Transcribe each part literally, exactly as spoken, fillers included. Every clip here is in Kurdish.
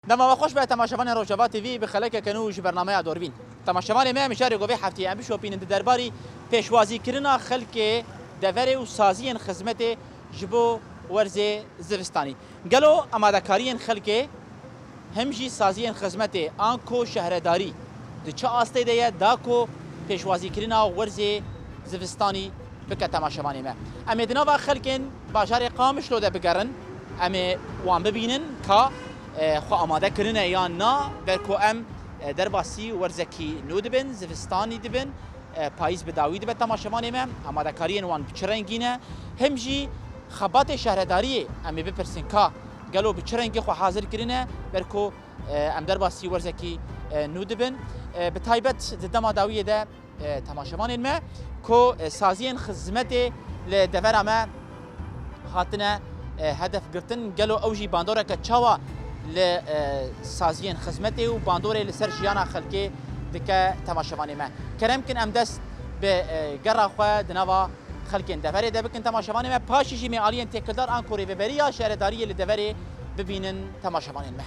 Dema we xweş be temaşevanên Rojava T V, bi xelekeke nû ji bernameya Dorvîn. Temaşevanê me, mijarê ku vê hefteyê em bişopînin di derbarî pêşwazîkirina xelkê deverê û saziyên xizmetê ji bo werzê zivistanî. Gelo amadekariyên xelkê him jî saziyên xizmetê anko şehredarî di çi astê de ye, da ku pêşwazîkirina werzê zivistanî bike temaşevanê me. Em ê di nava xelkên bajarê Qamişlo de bigerin, em ê wan bibînin ka, e, xwe amade kirine yan na, ber ku em, e, derbasî werzekî nû dibin, zivistanî dibin, e, payîz bi dawî dibe temaşevanê me, amadekariyên wan bi çi rengî ne, him jî xebatê şehredariyê em ê bipirsin ka gelo bi çi rengî xwe hazir kirine, ber ku, e, em derbasî werzekî, e, nû dibin. E, bi taybet di dema dawiyê de, e, temaşevanên me ku, e, saziyên xizmetê li devera me hatine, e, hedef girtin. Gelo ew jî bandoreke çawa li, e, saziyên xizmetê û bandorê li ser jiyana xelkê dike temaşevanê me? Kerem kin em dest bi, e, gera xwe di nava xelkên deverê de bikin temaşevanê me. Paşî jî me aliyên têkildar anko rêveberiya şaredariyê li deverê bibînin temaşevanên me.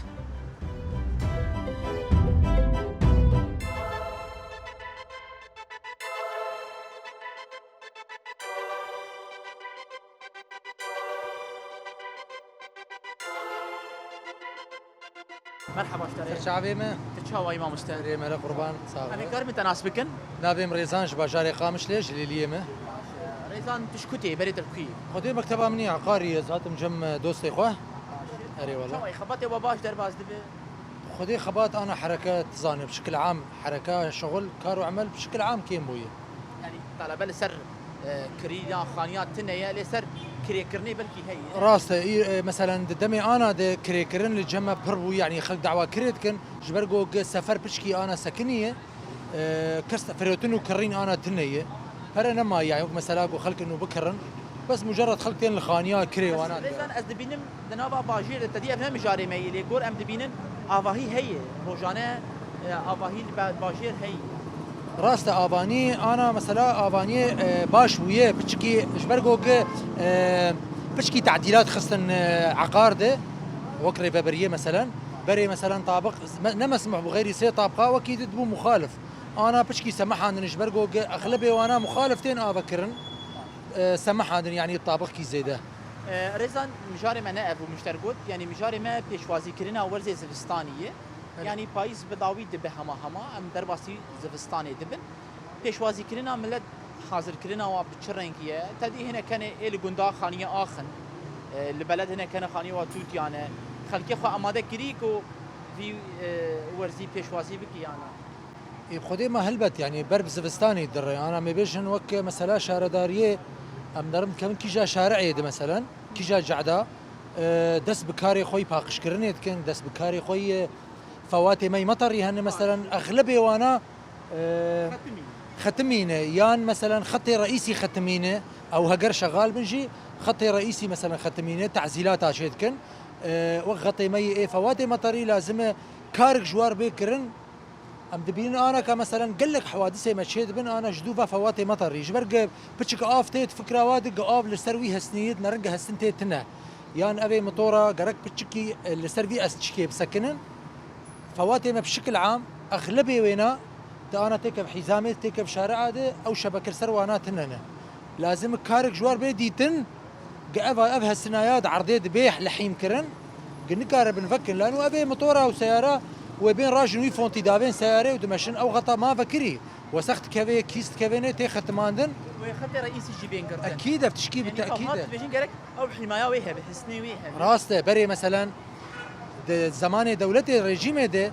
Merhaba ji te re. Ser çavê me. Tu çawa yî mamoste? Rê me re qurban, sağ ol. Em ê karin te nas bikin? Navê min Rêzan, ji bajarê Qamişlê, ji Lêliyê me. Rêzan, tu ji ku tê, berê te li ku yî? Xwedê mekteba min î, eqarî, ez hatim cem dostê xwe. Erê wala. Çawa yî, xebatê we baş derbas dibe? Xwedê xebat ana hereke, tu zanî, bi şikil am hereke, şixul, kar û emel bi şikil am kêm bûye. Yanî talebe li ser, e, kirîna xaniya tune ye, lê ser kirêkirinê belkî heye. Rast e, î, e, meselen di demê ana de kirêkirin li cem me pir bû, yanî xelk dawa kirê dikin, ji ber ku gi sefer piçkî ana sekiniye, e, kes firêtin û kirîn ana tune ye. Pere nema, yanî wek mesela ku xelk inu bikirin, bes mucerred xelk tên li xaniya kirê wana. Rêzan, ez dibînim di nava bajêr de, te dî ev ne mijarê me yê, lê gor em dibînin avahî heye, rojane, e, avahî li ba-, bajêr heye. Rast e, avanî ana mesela avaniyê, e, baş bûye, piçikî ji ber ku, e, piçikî tedîlat xistin, e, eqar de, wek rêveberiyê meselen, berê meselen tabiq me-, ne mesmuh bû, xeyrî sê tabiqa wekî di dibû muxalif. Ana piçikî semihandin ji ber ku, e, exlebê wana muxalif tên avekirin, e, semihandin, yanî tabiqkî zêde. E, Rêzan, mijarê me ne ev bû, min ji te re got, yanî mijarê me pêşwazîkirina werzê zivistanî ye. Belê. Yanî payîz bi dawî dibe hema hema, em derbasî zivistanê dibin. Pêşwazîkirina milet, hazirkirina wan bi çi rengî ye? Te dî hinek hene ê li gunda xaniyê axin, e, li beled hinek hene xaniyê wan tûtiyane. Xelkê xwe amade kirî ku vî, e, werzî pêşwazî bikî yan na? Ê, bi xwedê me helbet, yanî ber bi zivistanê dire. Ana me bêjin wek mesela şaredariyê, em derin dikevin kîja şari'ê de meselen, kîja cehda, e, dest bi karê xwe yî paqijkirinê dikin, dest bi karê xwe yî, e, fewatê me yî meterî hene meselen, exlebê wana, e, xetimîne, yan meselen xetê reîsî xetimîne, ew heger şexal bin jî xetê reîsî meselen xetimîne, tezîlata çê dikin. E, wek xetê me yî ê fewatê meterî lazim e karek ji war bê kirin. Em dibînin ana ka meselen gelek hewadisê me çê dibin, ana ji dû ve fewatê meterî. Ji ber ge piçik av tê, di fikra wa di ge av li ser wî hesnî ye, di neringe hestin tê tine. Yan evê motora gerek piçikî, e, li ser vî ez çikê bisekinin. Fewatê me bi şikil am, exlebê wêna, di ana têkev hîzamê, têkev şari'a de, ew şebeke li ser wana tine ne. Lazim e karek ji war bê dîtin, Gi eva ev hesinaya di erdê dibê lehîm kirin, gi nikaribin vekin. Lano evê motora û seyara wê bên rajin wî fontî davên seyarê û dimeşin ew xeta ma vekirî. Wesex dikevê, kîs dikevê nê tê xetimandin. Wê xetê reîsî jî bên girtin. Ekîd ev tişkî bi Yanî tekîd ev e. Dibêjin gerek ew hîmaya wê hebe, hisnê wê hebe. Rast e, berê meselen di zemanê dewletê rejîmê de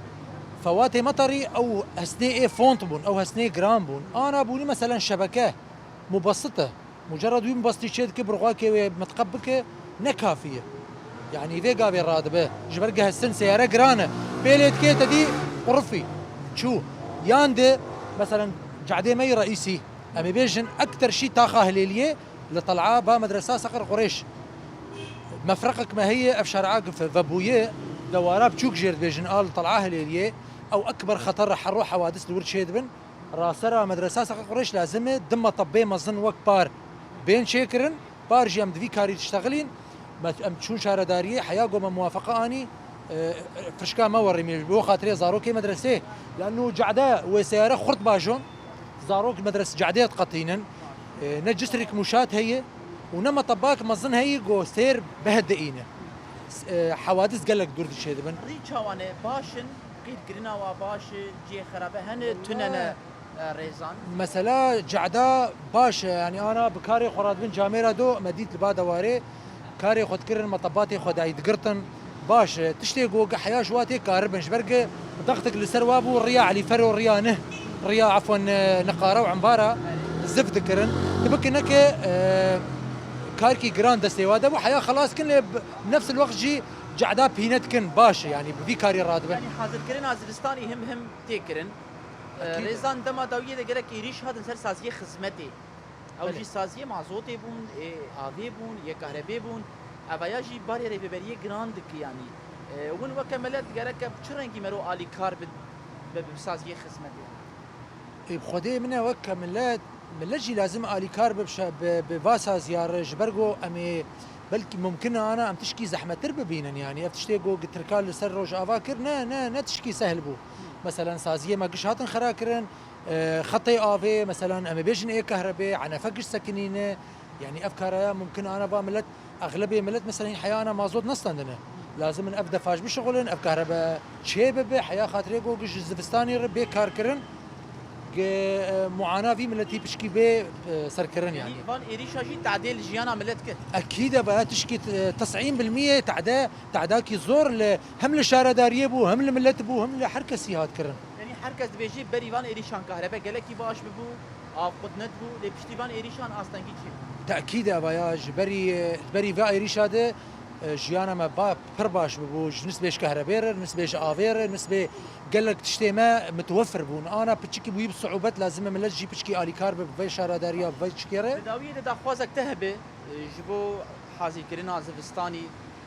fewatê meterî ew hesnê ê font bûn, ew hesnê giran bûn. Ana bûnî meselen şebeke mubesit e. Mucerred wî mubestî çê dike, bi ruxakê wê metqeb bike, ne kafî ye. Yanî vê gavê radibe. Ji ber gehestin seyare giran e. Pêlê dike te dî qurifî. Çû. Yan de, meselen, cadê me yî reîsî. Em ê bêjin, ekter şî taxa Hilêliyê li tel'a ba medresa Seqir Qurêş. Mefreqek me heye, ev şari'a vebûye, dewara biçûk jêr dibêjin, a li tel'a Hilêliyê. Ew ekber xeter e, herro hewadis li wir çê dibin. Rasera medresa Seqir Qurêş lazim e, dima tebbê mezin wek par bên çêkirin, par jî em di vî karî diştexilîn, me, em çûn şaredariyê, heya ku me muwafeqe anî, E, Firşka me werî mê, bo xatirê zarokê medresê. Lanu cade wê seyare xurt bajon. Zarok medres cadê diqetînin. E, ne cisrîk mûşat heye û ne metebak mezin heye go sêr beh diîne. S-, e, hewadis gelek dûr diçêdibin. Rî çawan e? Baş in? Qîr kirina wa baş e? Cihê xerabe hene? Tune ne? E, Rêzan. Mesela cada baş e, yani ana bi karê xwe radibin camêra do, me dît li ba dewarê karê xwe dikirin, metebatê xwe dayî digirtin. Baş e, tiştê ku gi heya ji wa tê karibin, ji ber gi dextik li ser wa bû, riya Elîfero, riya nih, riya efwen, e, niqara û embara ziv dikirin. Tu bikine ke, e, karkî giran destê wa de bû, heya xelas kin lê bi nefs il wext jî cada pîne dikin, baş e, yani bi vî karî radibin. Yani hazirkirina zivistanî him him tê kirin. Ekîd e. Rêzan dema dawiyê de gelek êrîş hatin ser saziyê xizmetê. Ew Belê. Jî saziyê mazotê bûn, ê avê bûn, yê kahrebê bûn. Evaya jî barê rêveberiyê giran dike yanî. E, win weke milet gereke bi çi rengî mero alîkar bi, bi, bi saziyê xizmetê? Ê, bi xwedê min e weke milet, milet jî lazim alîkar bi, bi, bi va saziya re, ji ber ku em ê belkî mumkin e ana em tişkî zehmettir bibînin yanî. Ev tiştê ku gi Tirka li ser Rojava kir, ne, ne, ne tişkî sehl bû. Meselen saziyê me giş hatin xera kirin, e, xetê avê, meselan, em ê bêjin ê kehrebê, enefe giş sekinîne. Yanî ev karaya mumkin ana va milet, exlebê milet, meselan, hîn heya ana mazot nestendine. Lazim in ev defa ji bişixulin, ev kehrebe çê bibe, heya xatirê ku ji zivistanê re bê karkirin, gi, e, muana vî miletî pişkî bê, e, serkirin yanî. Yanî van êrîşa jî tadê li jiyana milet kir? Ekîd e, vaya tişkî, e, tesîn bil miyê tade, tadakî zor li, hem li şaredariyê bû, hem li milet bû, hem li her kesî hat kirin. Yanî her kes dibêjî berî van êrîşan kahrebe gelekî baş bibû, av qut nedibû, lê piştî van êrîşan astengî çê bû? Tekîd e vaya ji berî, ji berî va êrîşa de, e, jiyana me ba pir baş bibû, ji nisbê ji kahrebê re, nisbê ji avê re, nisbê gelek tiştê me mitwefir bûn. Ana piçikî bûyî bi siûbet lazim e milet jî piçikî alîkar be bi vê şaredariya, bi vê çikê re. Di dawiyê de daxwazek te hebe, e, ji bo hazîrkirina zivistanî,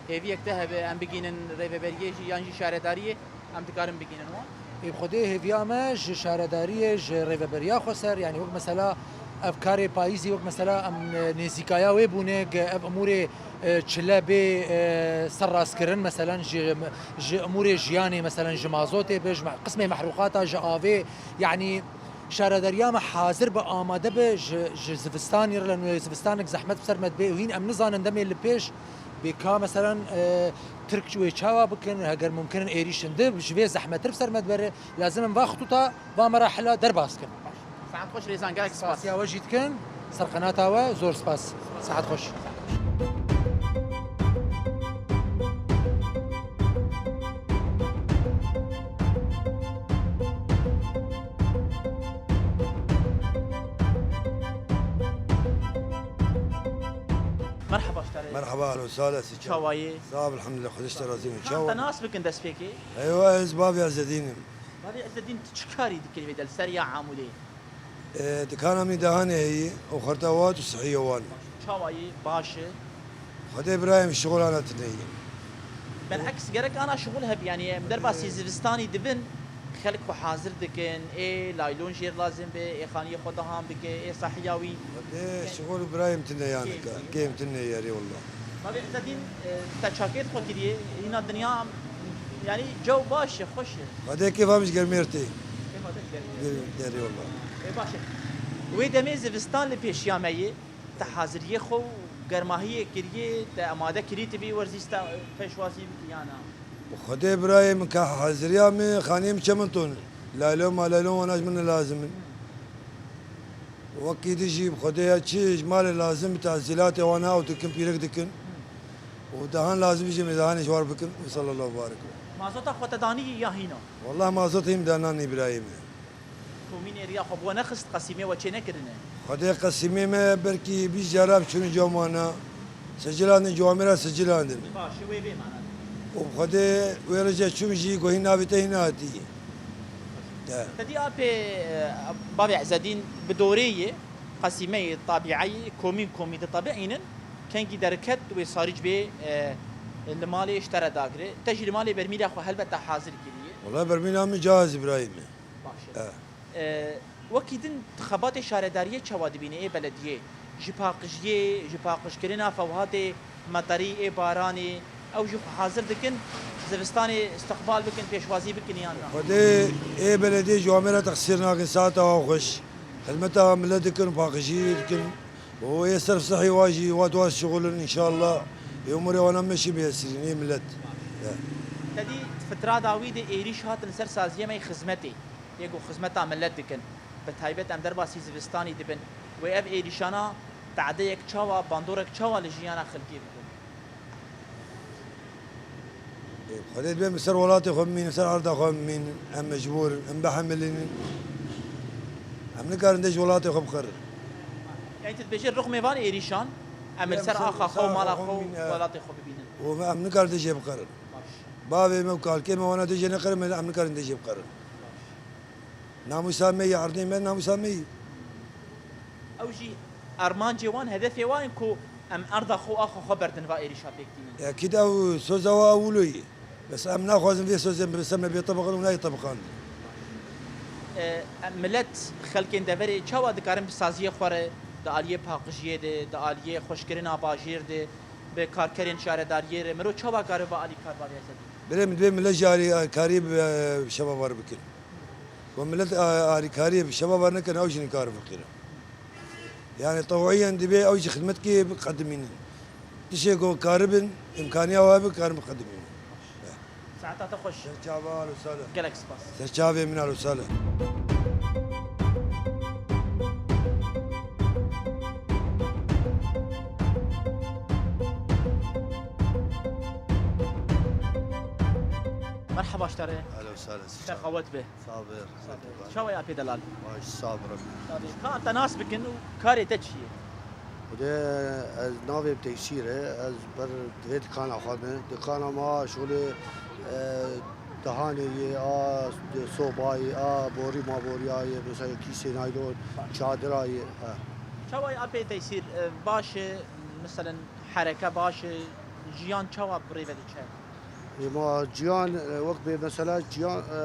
hêviyek te hebe, em bigînin rêveberiyê jî yan jî şaredariyê, em dikarin bigînin wan? Ê, bi Xwedê hêviya me ji şaredariyê, ji rêveberiya xweser, yanî wek mesela ev karê payîzî, wek mesela em, e, nêzîkaya wê bûne, ge ev emûrê, e, çile bê, e, serrastkirin, meselen ji, ji emûrê jiyanê, meselen ji mazotê be, ji me-, qismê mehrûqata, ji avê, yanî şaredariya me hazir be, amade be, ji, ji zivistanê re, lê zivistanek zehmet bi ser me dibe û hîn em nizanin demê li pêş bê ka, meselen, e, Tirk wê çawa bikin, heger mumkin in êrîş in di, ji vê zehmettir bi ser me dibere, lazim in va xitûta, va merahila derbas kin. Saet xweş Rêzan, gelek spas. Spasiya we jî dikin, ser qenata we, zor spas. Saet xweş. Merhaba, ji te re. Merhaba, ahlen we sahlen, siz çawa? Çawa yî? Sağ ol, elhamdülillah, Xwedê ji te razî bin. Çawa? Te nas bikin destpêkê? Eywa, ez bavê Ezedîn im. Bavê Ezedîn, tu çi karî dikirî vê de li ser ya Amûdê? E, dikana min dehanê heyî û xerta wat û sihiyê wan. Çawa yî? Baş e? Xwedê birayê min şixul ana tune yî. Bereks gerek ana şixul hebî, yanî em derbasî zivistanî dibin, xelk xwe hazir dikin, ê laylon jêr lazim be, ê xaniyê xwe dehan bike, ê sahiya wî. Xwedê şixul birayê min tune yanî, kêm tune yerê wela. Bavê Ezedîn, e, te çakêt xwe kiriye, hîna dinya, yanî cew baş e, xweş e. Xwedê kêfa min ji germê re tê. Kêfa te ji germê re tê. Derê wela. E, baş e. Wê demê zivistan li pêşiya me ye. Te haziriyê xwe û germahiyê kiriye, te amade kirî tu vî werzî sta pêşwazî bikî ya na? Bi Xwedê birayê min ka haziriya min, xaniyê min çemento ne. Laylon malaylon wana ji min ne lazim in. Wekî din jî bi Xwedê ya çi ji malê lazim bi tehsîlatê wana ew dikin, pîrek dikin. Û dehan lazim jî me dehanê ji war bikin. Û sallallahu barik. Mazota xwe te danî ya hîna? Wallah mazotê min danan îbrahîm e. Komînê riya xwe bo nexist, qesîmê we çê nekirine? Xwedê qesîmê me belkî bîst cara bi çûnî cewmana, sicilandin, cewamêra sicilandin. Baş e, wê bê mana. Û Xwedê wê rêje çûm jî gohî navê te hîna hatî. De. Te dî apê, e, bavê Ezedîn bi dorê yê, qesîmeyê, tabîeyê, komîn komî ditabiînin, kengî derket wê sarî ji bê, e, li malê ji te re dagire. Te jî li malê bermîla xwe helbet te hazir kiriye. Wala bermîla min cihaz Îbrahîm e. Baş e. E. E, wekî din xebatê şaredariyê çawa dibîne, ê belediyê? Ji paqijiyê, ji paqijkirina fewhatê meterî, ê baranê, ew jî xwe hazir dikin, ji Zivistanê istiqbal bikin, pêşwazî bikin yan na? Xwedê ê belediyê ji wan me re teqsîr nakin, saeta wan xweş. Xidmeta milet dikin, paqijî dikin. Û ê serf sihî wan jî, wat wan şixulin înşallah. Ê umurê wan em meşî biyesirîn, ê milet. Ya. Te dî fitra dawî de êrîş hatin ser saziyê me yê xizmetê. Yê ku xizmeta milet dikin. Bi taybet em derbasî zivistanî dibin. Wê ev êrîşana tadeyek çawa, bandorek çawa li jiyana xelkê bibin? Ê, Xwedê dibê em li ser welatê xwe bimînin, ser erda xwe bimînin. Em mecbûr in, em bihemilînin. Em nikarin dê ji welatê xwe biqerin. Yani tu dibêjî rixmê van êrîşan, em li ser axa xwe û mala xwe û welatê xwe bibînin. Û em nikarin dê jê biqerin. Baş. Bavê me û kalkê me wana dê jê neqerin, em nikarin dê jê biqerin. Namûsa me yî, erdê me namûsa me yî. Ew jî armancê wan, hedefê wan in ku em erda xwe û axa xwe berdin va êrîşa pêk tînin. Ekîd ew soza wa ewilo yî. Bes em naxwazin vê sozê bi ser me bê tebiqandin û nayê tebiqandin. E, em milet, xelkên deverê çawa dikarin bi saziyê xwe re di aliyê paqijiyê de, di aliyê xweşkirina bajêr de, bi karkerên şaredariyê re, mirov çawa kare va alîkar va vê sedî? Birê min divê milet jî alîkariyê bi, e, şebavar bikin. Ku milet a-, alîkariyê bi şebavar nekin, ew jî nikarin biqîrin. Yani tewîyen divê ew jî xidmetkê biqedimînin. Tiştê ku karibin, îmkaniya we hebe karin biqedimînin. Saeta te xweş. Ser çava, alo sale. Gelek spas. Ser çavê min, alo sale. Merhaba ji te re. Alo sale. Ser qewet be. Saber. Saber. Çawa ye apê delal? Baş, saber. Ka te nas bikin û karê te çi ye? Xwedê, ez navê min Teysîr e, ez ber divê dikana xwe me. Dikana ma şolê, e, dehanê ye, a sobayê, a borî ma boriya ye, mesela kîsê naylon, çadira ye, he. Çawa ye apê Teysîr, e, baş e, meselen hereke baş e, jiyan çawa bi rê ve diçe? Ê ma ciyan, e, wek bê mesela ciyan, e,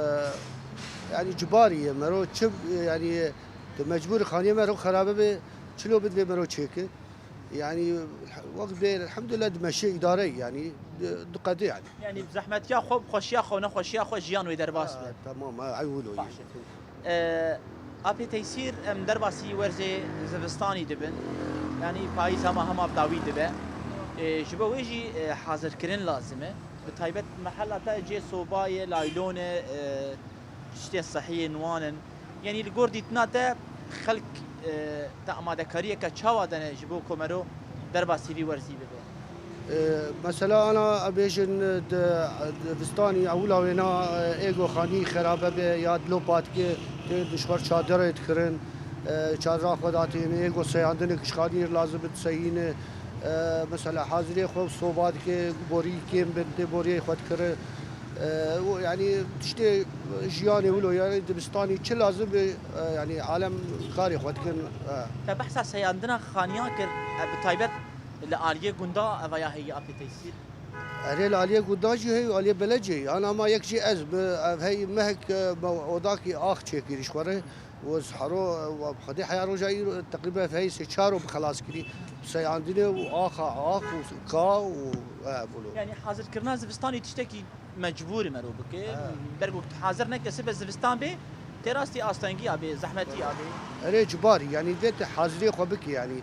yani cibarî ye. Mero çi, e, yani tu mecbûr xaniyê mero xerabe be, çilo bidvê mero çêke. Yani wek bê elhamdülillah dimeşe îdare yani, di, diqede yani. Yani zehmetiya xwe, xweşiya xwe, nexweşiya xwe jiyan wê derbas be. Ha, tamam, ha, ew wilo ye. Baş e. E, apê Teysîr, em derbasî werzê zivistanî dibin. Yanî payîz hema hema bi dawî dibe. E, ji bo wê jî, e, hazirkirin lazim e. Bi taybet mehela te cê soba ye, laylon e, e, tiştên sehiyên wan in. Yanî li gor dîtina te xelk, e, te amadekariyeke çawa dene ji bo ku mero derbasî vî werzî bibe? Ee, mesela ana bêjin di, di distanî ewila wêna, e, êgo xanî xerabe be ya dilo patike tê dişwar çadirê dikirin, e, çadira xwe datîne, êgo seyandinê kişxanî lazim bi diseyîne, e, mesela hazirê xwe soba dike, borî kêm bin tê boriyê xwe dikire. E, û yani tiştê jiyanê wilo yani dibistanî çi lazim be, e, yani alem karê xwe dikin, e. Te behsa seyandina xaniya kir, e, bi taybet Li aliyê gunda eva ya heye apê Teysîr? Erê, li aliyê gunda jî heye, aliyê belecê ye. Ana ma yek jî ez, mi, ev hey mehek, e, me odakî ax çêkirî ji xwe re. Û ez hero, e, xwedê heya roja îro, teqrîben ev hey sê çar ro bi xelas kirî. Seyandinê û axa ax û ka û, e, vilo. Yani hazirkirina zivistanê tiştekî mecbûrî mero bike. Ha. Ber ku hazir neke sibe zivistan bê, tê rastî astengiya bê, zehmetiya bê. Erê cibarî, yani vê te hazirê xwe bike yani.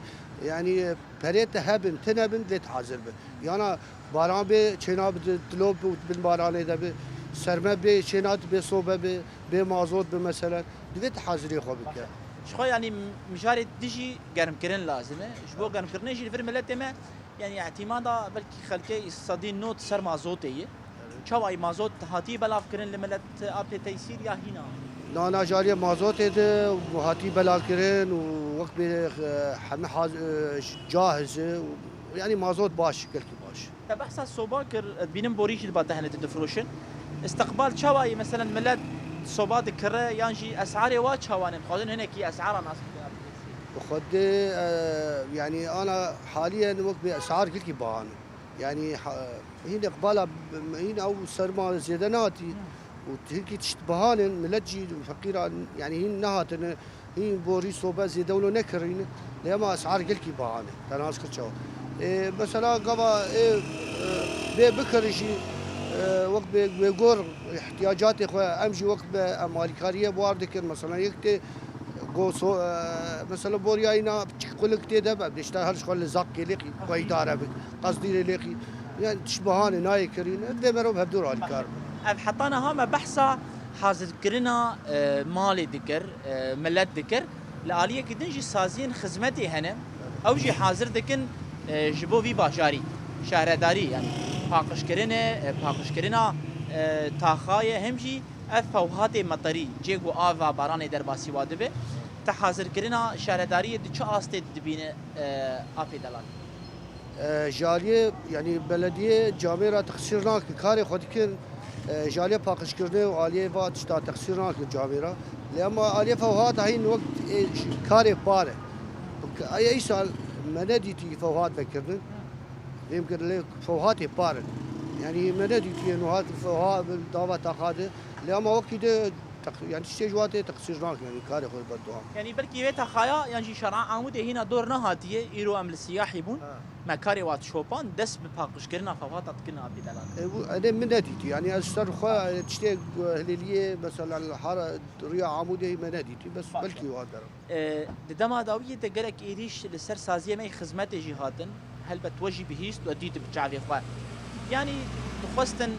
Yani, e, perê te hebin, tune bin, vê te hazir be. Yana baran bê, çêna bi di-, dilo bi, bin baranê de bi. Serme bê, çêna bê sobe bi, bê mazot bi meselen. Divê te hazirê xwe bike. Ji xwe yanî mijarê dijî germkirin lazim e. Ji bo germkirinê jî li vir miletê me, yanî ihtimada belkî xelkê sedî nod ser mazotê ye. Çawa ye mazot hatî belavkirin li milet apê Teysîr ya hîna? Na, na, ji aliyê mazotê de hatî belavkirin û wek bê, e, heme haz-, e, cahiz e û, yanî mazot baş, gelkî baş. Te behsa soba kir, dibînim borî jî li ba te hene dide difiroşin. Îstiqbal çawa ye? Meselen milet soba dikire yan jî esarê wa çawa ne? Dixwazin hinekî esara nas bikin. Bi xwedê, e, yanî ana haliyen wek bê esar gelkî bahan. Yani, ha, hîn iqbala, hîn ew serma zêde nehatî û hinkî tişt bihanin, milet jî feqîran, yani hîn nehatine, hîn borî sobe zêde wilo nekirîne, lê ema esar gelkî bihane, te nas kir çawa. Ê, mesela gava ê, e, bê bikir jî, E, wek bi wê gor ihtiyacatê xwe em jî wek bi em alîkariyê bi war dikin. Mesela yek tê go so-, e, mesela boriyayîna piçik qulik tê de be, dişta her ji xwe li zak kêlêqî xwe îdare bik. Qezdîrê lêqî. Yani tişt bahane nayê kirîn. Divê merov hevdûr alîkar bin. Ev heta niha me behsa hazirkirina, e, malê dikir, e, milet dikir. Li aliyekî din jî saziyên xizmetê hene. Ew jî hazir dikin, e, ji bo vî bajarî, şehredarî, yani paqijkirinê, e, paqijkirina, e, taxayê, hem jî ev fewhatê meterî, cê ku ava baranê derbasî wa dibe. Te hazirkirina şehredariyê di çi astê dibîne, e, apê delal? E, ji aliyê, yani belediyê camêra texsîr nakin, karê xwe dikin. E, ji aliyê paqijkirinê û aliyê va tişta texsîr nakin camêra. Lê ema aliyê fewhat hîn wek, e, karê par e. Wek, ay, îsal me nedîtî fewhat vekirin. Vêm kir lê fewhatê par in. Yani me nedîtî yên wiha fewha bi dava taxa de. Lê ema wekî de teq-, yani tiştê ji wa tê teqsîr nakin, yani karê xwe berdewam. Yani belkî wê texaya yan jî şara Amûdê hîna dor nehatiye, îro em li siyahî bûn. Ha. Me karê wa çopan dest bi paqijkirina fewhata dikin apê delal. E, bu, enê min nedîtî. Yani ez ser xwe, e, tiştê, e, hilêliyê, mesela li hara riya Amûdê me nedîtî. Bes baş e. Belkî wa derim. E, di dema dawiyê de gelek êrîş li ser saziyê me yê xizmetê jî hatin. Helbet we jî bihîst, we dît bi çavê xwe. Yanî dixwestin,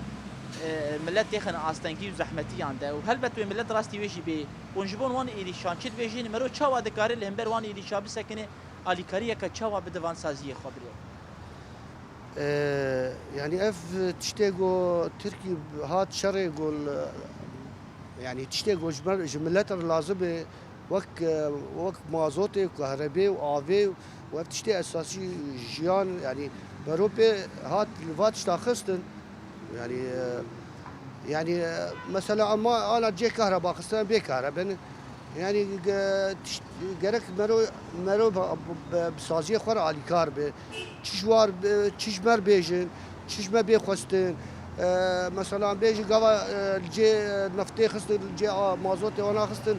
e, milet têxin astengî û zehmetiyan de û helbet wê milet rastî wê jî bê. Hûn ji bo wan êrîşan çi dibêjin? Mero çawa dikare li hember wan êrîşa bisekine? Alîkariyeke çawa bide van saziyê xwe birê? Ee, yani ev tiştê ku Tirkî hat şerê ku li, yani tiştê ku ji ber, ji milet re lazim e, wek, e, wek mazotê, kahrebê û avê û ev tiştê esasî jiyan, yani beropê hat li va tişta xistin. Yani, e, yani, e, mesela ama ana cê kahreba xistin bê kahre bin. Yani ge-, tişt-, gerek mero, mero bi, bi, bi saziyê xwe re alîkar be. Çi ji war, çi ji me re bêjin, çi ji me bê xwestin. E, mesela bêjin gava, e, li cê, e, neftê xistin, li cê a, mazotê wana xistin.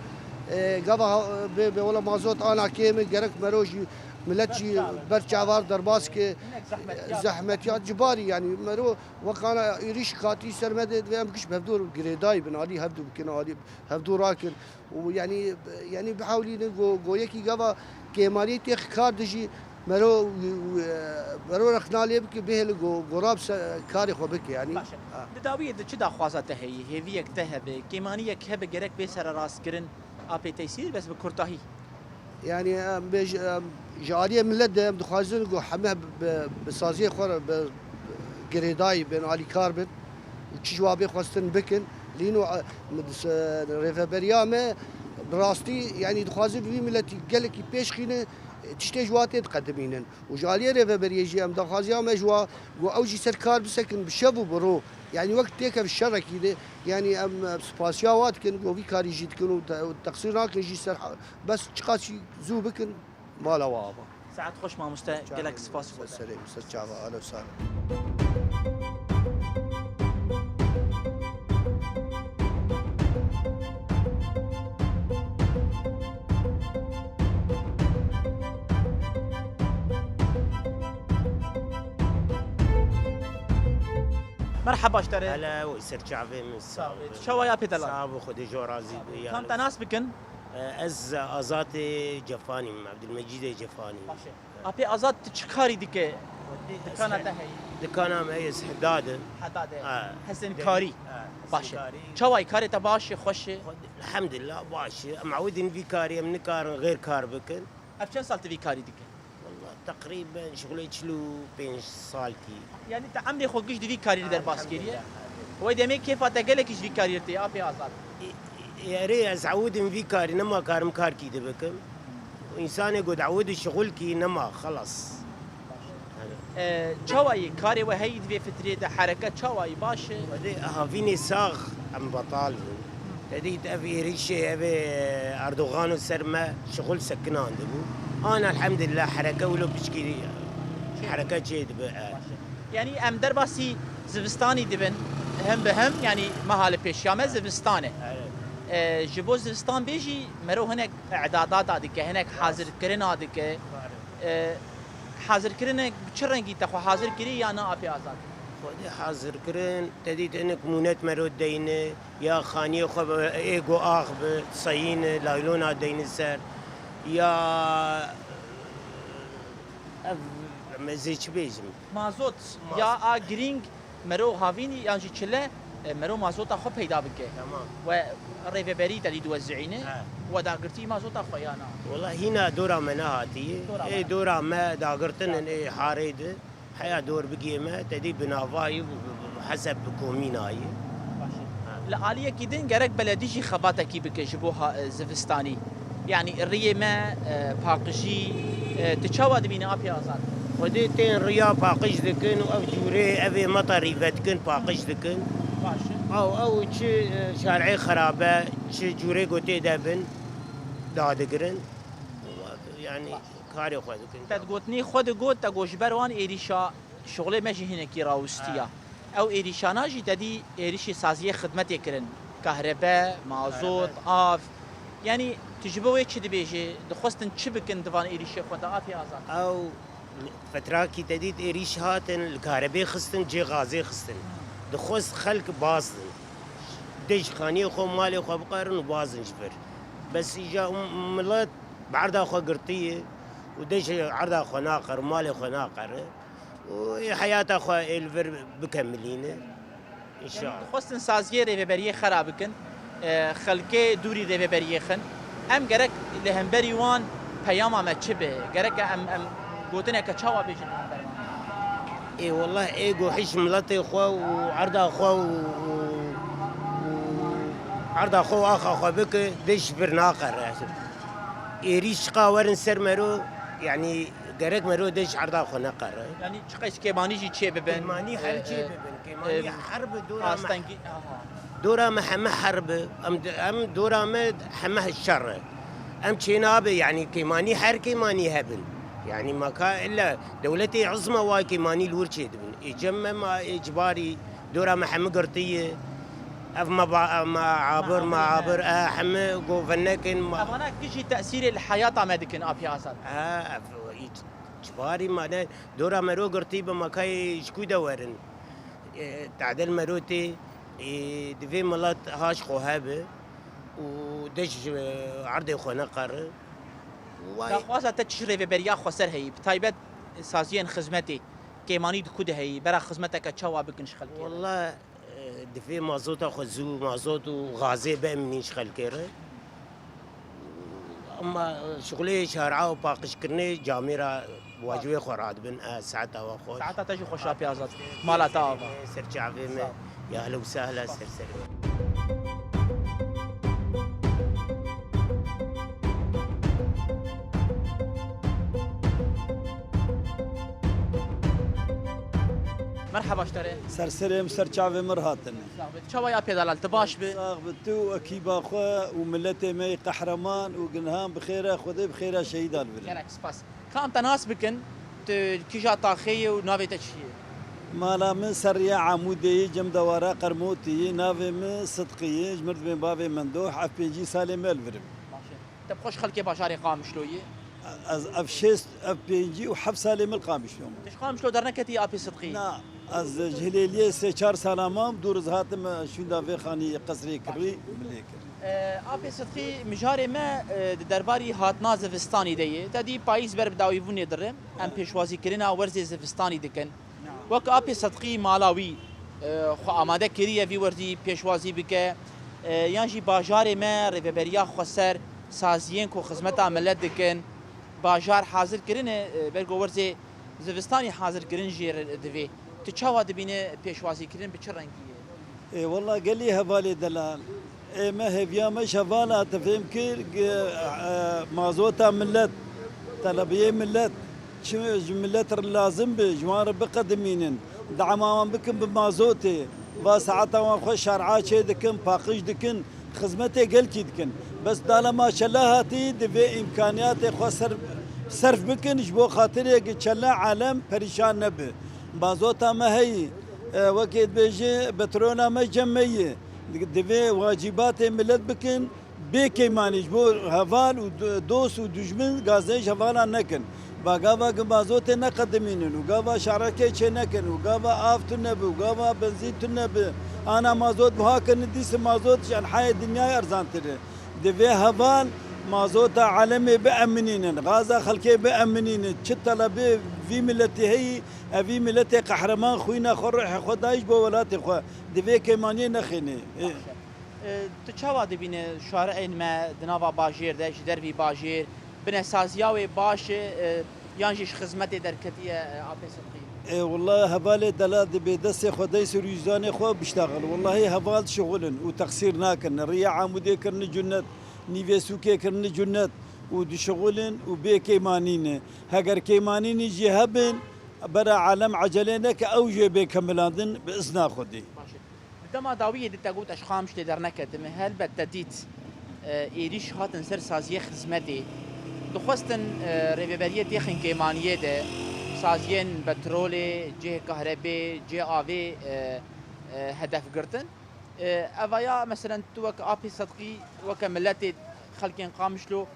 E, gava, e, bê, bê wela mazot ana kêm e, gerek mero jî, milet jî ber çavar derbas ke, zehmetiya cibarî yani mero wek ana êrîş katî ser me de divê em giş bi hevdû girêdayî bin, alî hevdû bikin, alî hevdû rakin. û yanî, yanî bihewlînin ku, ku yekî gava kêmanî têx kar dijî mero, mero rexna lê bike, bihêle ku, ku rab se-, karê xwe bike, yanî. Baş e. Ha. Di dawiyê de çi daxwaza te heye? Hêviyek te hebe, kêmaniyek hebe gerek bê sererastkirin, apê teysîr, bes bi kurtahî. Yanî em bêj-, em ji aliyê milet de em dixwazin ku heme bi, bi, bi saziyê xwe re bi girêdayî bin, alîkar bin û çi ji wa bê xwestin bikin. Lîno, e, mi dis-, e, rêveberiya me bi rastî, yanî dixwaze bi vî miletî gelekî pêş xîne, e, tiştê ji wa tê diqedimînin. Û ji aliyê rêveberiyê jî em daxwaziya me ji wa, ku ew jî ser kar bisekin bi şev û bi ro. Yanî wek têke bi şerekî de, yanî em, e, spasiya wa dikin, ku vî karî jî dikin û te-, û teqsîr nakin jî ser ha-, bes çiqas jî zû bikin, mala we ava. Saet xweş mamoste, gelek spas ji bo te. Ser serê min, ser çava, ahlen û sahlen. Merheba ji te re. Hele, wî ser çavê min, sağ ol. Çawa ya pê delal? Sağ ol, Xwedê ji we razî be. Tam te nas bikin? E, ez Azatê Cefanî me, Ebdulmecîdê Cefanî. Baş e. Apê Azat, tu çi karî dike? Dikana te heye? Dikana me heye, ez hedad im. Hedad e. Ha. Hesenkarî. Ha, hesenkarî. Baş e. Çawa ye, karê te baş e, xweş e? Elhamdulillah, baş e. Em ewidin vî karî, em nikarin xêr kar bikin. Ev çend sal tu vî karî dike? Wallah, teqrîben şixulê çil û pênc salkî. Yanî te emrê xwe giş di vî karî de derbas kiriye? Elhamdulillah. Wê demê kêfa te gelekî ji vî karî re tê, apê Azad? E, e, erê, ez ewidin vî karî, nema karim karkî dibikim. Însanê ku diewidî şixulkî nema, xelas. E, çawa yî? Karê we heyî di vê fitrê de, hereke çawa yî? Baş e? Erê, havînê sax em betal bûn. Te dît ev êrîşê, ev ê Erdogan û ser me şixul sekinandibû. An elhamdulillah hereke wilo piçkî hereke çêdibe, e. Yanî em derbasî zivistanî dibin, him bi him, yanî meha li pêşiya me zivistan e. Evet. E, ji bo zivistan bê jî mero hinek îdadata dike, hinek hazirkirina dike. E, hazirkirinek bi çi rengî te xwe hazir kirî ya na apê Azad? Xwedê hazir kirin, te dît hinek mûnet mero deyne, ya xaniyê xwe bi ê go ax bi, seyîne, laylona deyne ser, ya ev, em ez ê çi bêjim? Mazot, Mazot. Ya a girîng mero havînî yan jî çile, e, mero mazota xwe peyda bike. Tamam. We rêveberî te dî diwezîne, He. We dagirtî mazota xwe ya na? Wela hîna dora me nehatiye. Dora Ê me. Dora me dagirtin in ê harê di. Heya dor bigiyê me, te dî bi navayî, bi, bi, bi heseb bi komînayî. Baş e. Ha. Li aliyekî din gerek beledî jî xebatekî bike ji bo ha-, zivistanî. Yanî riyê me, e, paqijî, e, tu çawa dibînî Apê Azad? Xwedê tên riya paqij dikin û ev cûrê, evê me te rîve dikin, paqij dikin. Baş e. Ew, ew çi, e, şarê xerabe, çi cûrê gotê de bin, dadigirin. Yanî karê xwe dikin. Te gotinê xwe digot, te got ji ber wan êrîşa şixulê me jî hinekî rawestiya. Ha. Ew êrîşana jî te dî êrîşê saziyê xidmetê kirin. Kahrebe, mazot, Kahrebe. Av. Yanî tu ji bo wê çi dibêjî? Dixwestin çi bikin di van êrîşê xwe de, Apê Azad? Ew fetrakî te dît êrîş hatin, li karebê xistin, cê gazê xistin. Dixwest xelk baz din. Dê ji xaniyê xwe, malê xwe biqerin û baz din ji vir. Bes îja milet bi erda xwe girtiye û dê ji erda xwe naqer, malê xwe naqere û ê heyata xwe ê li vir bikemilîne. Înşallah. Dixwestin saziyê rêveberiyê xera bikin, e, xelkê dûrî rêveberiyê xin. Em gerek li hemberî wan peyama me çi be? Gereke em, em gotineke çawa bêjin li hember wan? Ê, wellah, ê go hiş miletê xwe û erda xwe û, û, û erda xwe û axa xwe bike, dê ji vir naqere. Êrîş çiqa werin ser mero, yanî gerek mero dê ji erda xwe neqere. Yanî çiqas kêmanî jî çê bibin. Kêmanî her çê bibin. Kêmanî her bi dora me. Astengî, aha. Dora me heme her bi. Em, em dora me heme şer e. Em çê nabe, yanî kêmanî her kêmanî hebin. Yanî maka illa dewletê izma wa kêmanî li wir çê dibin. Ê cem me ma ê cibarî dora me heme girtiye. Ev me ba-, me abir, me abir, e, heme go venekin ma. Evana kî jî tesîrê li heyata me dikin, Apê Azad? E, ev, î, cibarî ma ne, dora me ro girtî bi makayê ji ku de werin. E, tadil me ro tê, e, divê milet haş xwe hebe û dej, e, erdê xwe neqere. Way. Daxwaza te çi ji rêveberiya xweser heyî? Bi taybet saziyên xizmetê, kêmanî di ku de heyî? Bera xizmeteke çawa bikin ji xelkê re? Walla, Divê mazota xwe zû, mazot û gazê bimînin ji xelkê re. Ema şixulê şar'a û paqijkirinê camêra wacibê xwe radibin. E, saeta we xweş. Saeta te jî xweş, Apê Azad. Mala te ava. Ser çavê me. Sağ ol. Ya ehlen û sehlen, ser serê me. Merhaba ji te re. Ser serê min, ser çavê min hatine. Sax be. Çawa ya pê delal, tu baş be? Sax be, tu û ekîba xwe û miletê me yê qehreman û ginhan bi xêr e, Xwedê bi xêra şehîdan birin. Gelek spas. Ka em te nas bikin, tu kîja taxê yî û navê te çi ye? Mala min ser riya Amûdê ye, cem dewara Qermotî ye, navê min Sidqî ye, ji mirdibên bavê Mendoh, ev pêncî salê me li vir im. Baş e. Te bi xwe ji xelkê bajarê Qamişlo yî? Ez ev şêst, ev pêncî û heft salê min li Qamişlo me. Tu ji Qamişlo derneketî, Apê Sidqî? Na, ez ji Hilêliyê sê çar sala mam, dûr ez hatim, e, şûnda vê xanî qesrê kirî, min lê kir. E, Apê Sidqî, mijarê me, e, di derbarî hatina zivistanî de ye. Te dî payîz ber bi dawîbûnê dire. Em pêşwazîkirina werzê zivistanî dikin. Wek Apê Sedqî mala wî, e, xwe amade kiriye vî werzî pêşwazî bike, e, yan jî bajarê me rêveberiya xweser, saziyên ku xizmeta milet dikin, bajar hazir kirine, e, ber ku werzê zivistanî hazir kirin jê re divê. Tu çawa dibîne pêşwazîkirin bi çi rengî ye? Ê, wela gelî hevalê delal. Ê, me hêviya me ji hevala te fêm kir, gi-, e, mazota milet, telebiyê milet, çi ji milet re lazim bi, ji wan re biqedimînin, dema wan bikin bi mazotê, va saeta wan xwe şer'a çê dikin, paqij dikin, xizmetê gelkî dikin. Bes dala ma çela hatî, divê îmkaniyatê xwe ser-, serf bikin, ji bo xatirê gi çela alem perîşan nebe. Mazota me heyî, e, wekê dibêje, petrola me cem me ye. Divê wacîbatê milet bikin, bê kêmanî ji bo heval û do-, dost û dijmin gazê ji hevalan nekin. Ba gava gi mazotê neqedimînin û gava şarekê çênekin û gava av tune bi û gava benzîn tune bi, ana mazot buha kirin, dîsa mazot ji enhayê dinyayê erzantir e. Divê heval mazota alemê bieminînin, gaza xelkê bieminînin. Çi telebê vî miletî heyî, ev vî miletê qehreman xwîna xwe, ruhê xwe dayî ji bo welatê xwe. Divê kêmaniyê nexênê. Ê. E, tu çawa dibîne şareên me di nava bajêr de, ji dervî bajêr, bine saziya wê baş e, e, yan jî ji xizmetê derketiye, e, Apê Sidqî? Ê, wellahî hevalê delal dibê destê xwe dey ser wîcdanê xwe biştaxil. Wellahî heval dişixulin û teqsîr nakin. Riya Amûdê kirine cunnet, nîvê sûkê kirine cunnet û dişixulin û bê kêmanî ne. Heger kêmanînî jî hebin, bera alem ecelê neke, ew jê bê kemilandin bi izna Xwedê. Baş e. Di dema dawiyê de te got, ez ji Qamişlê derneketime. Helbet te dît, e, êrîş hatin ser saziyê xizmetê. Dixwestin, e, rêveberiyê têxin kêmaniyê de, saziyên petrolê, cihê kahrebê, cihê avê, e, e, hedef girtin. E, evaya, meselen, tu wek Apê Sedqî, weke miletê xelkên Qamişlo,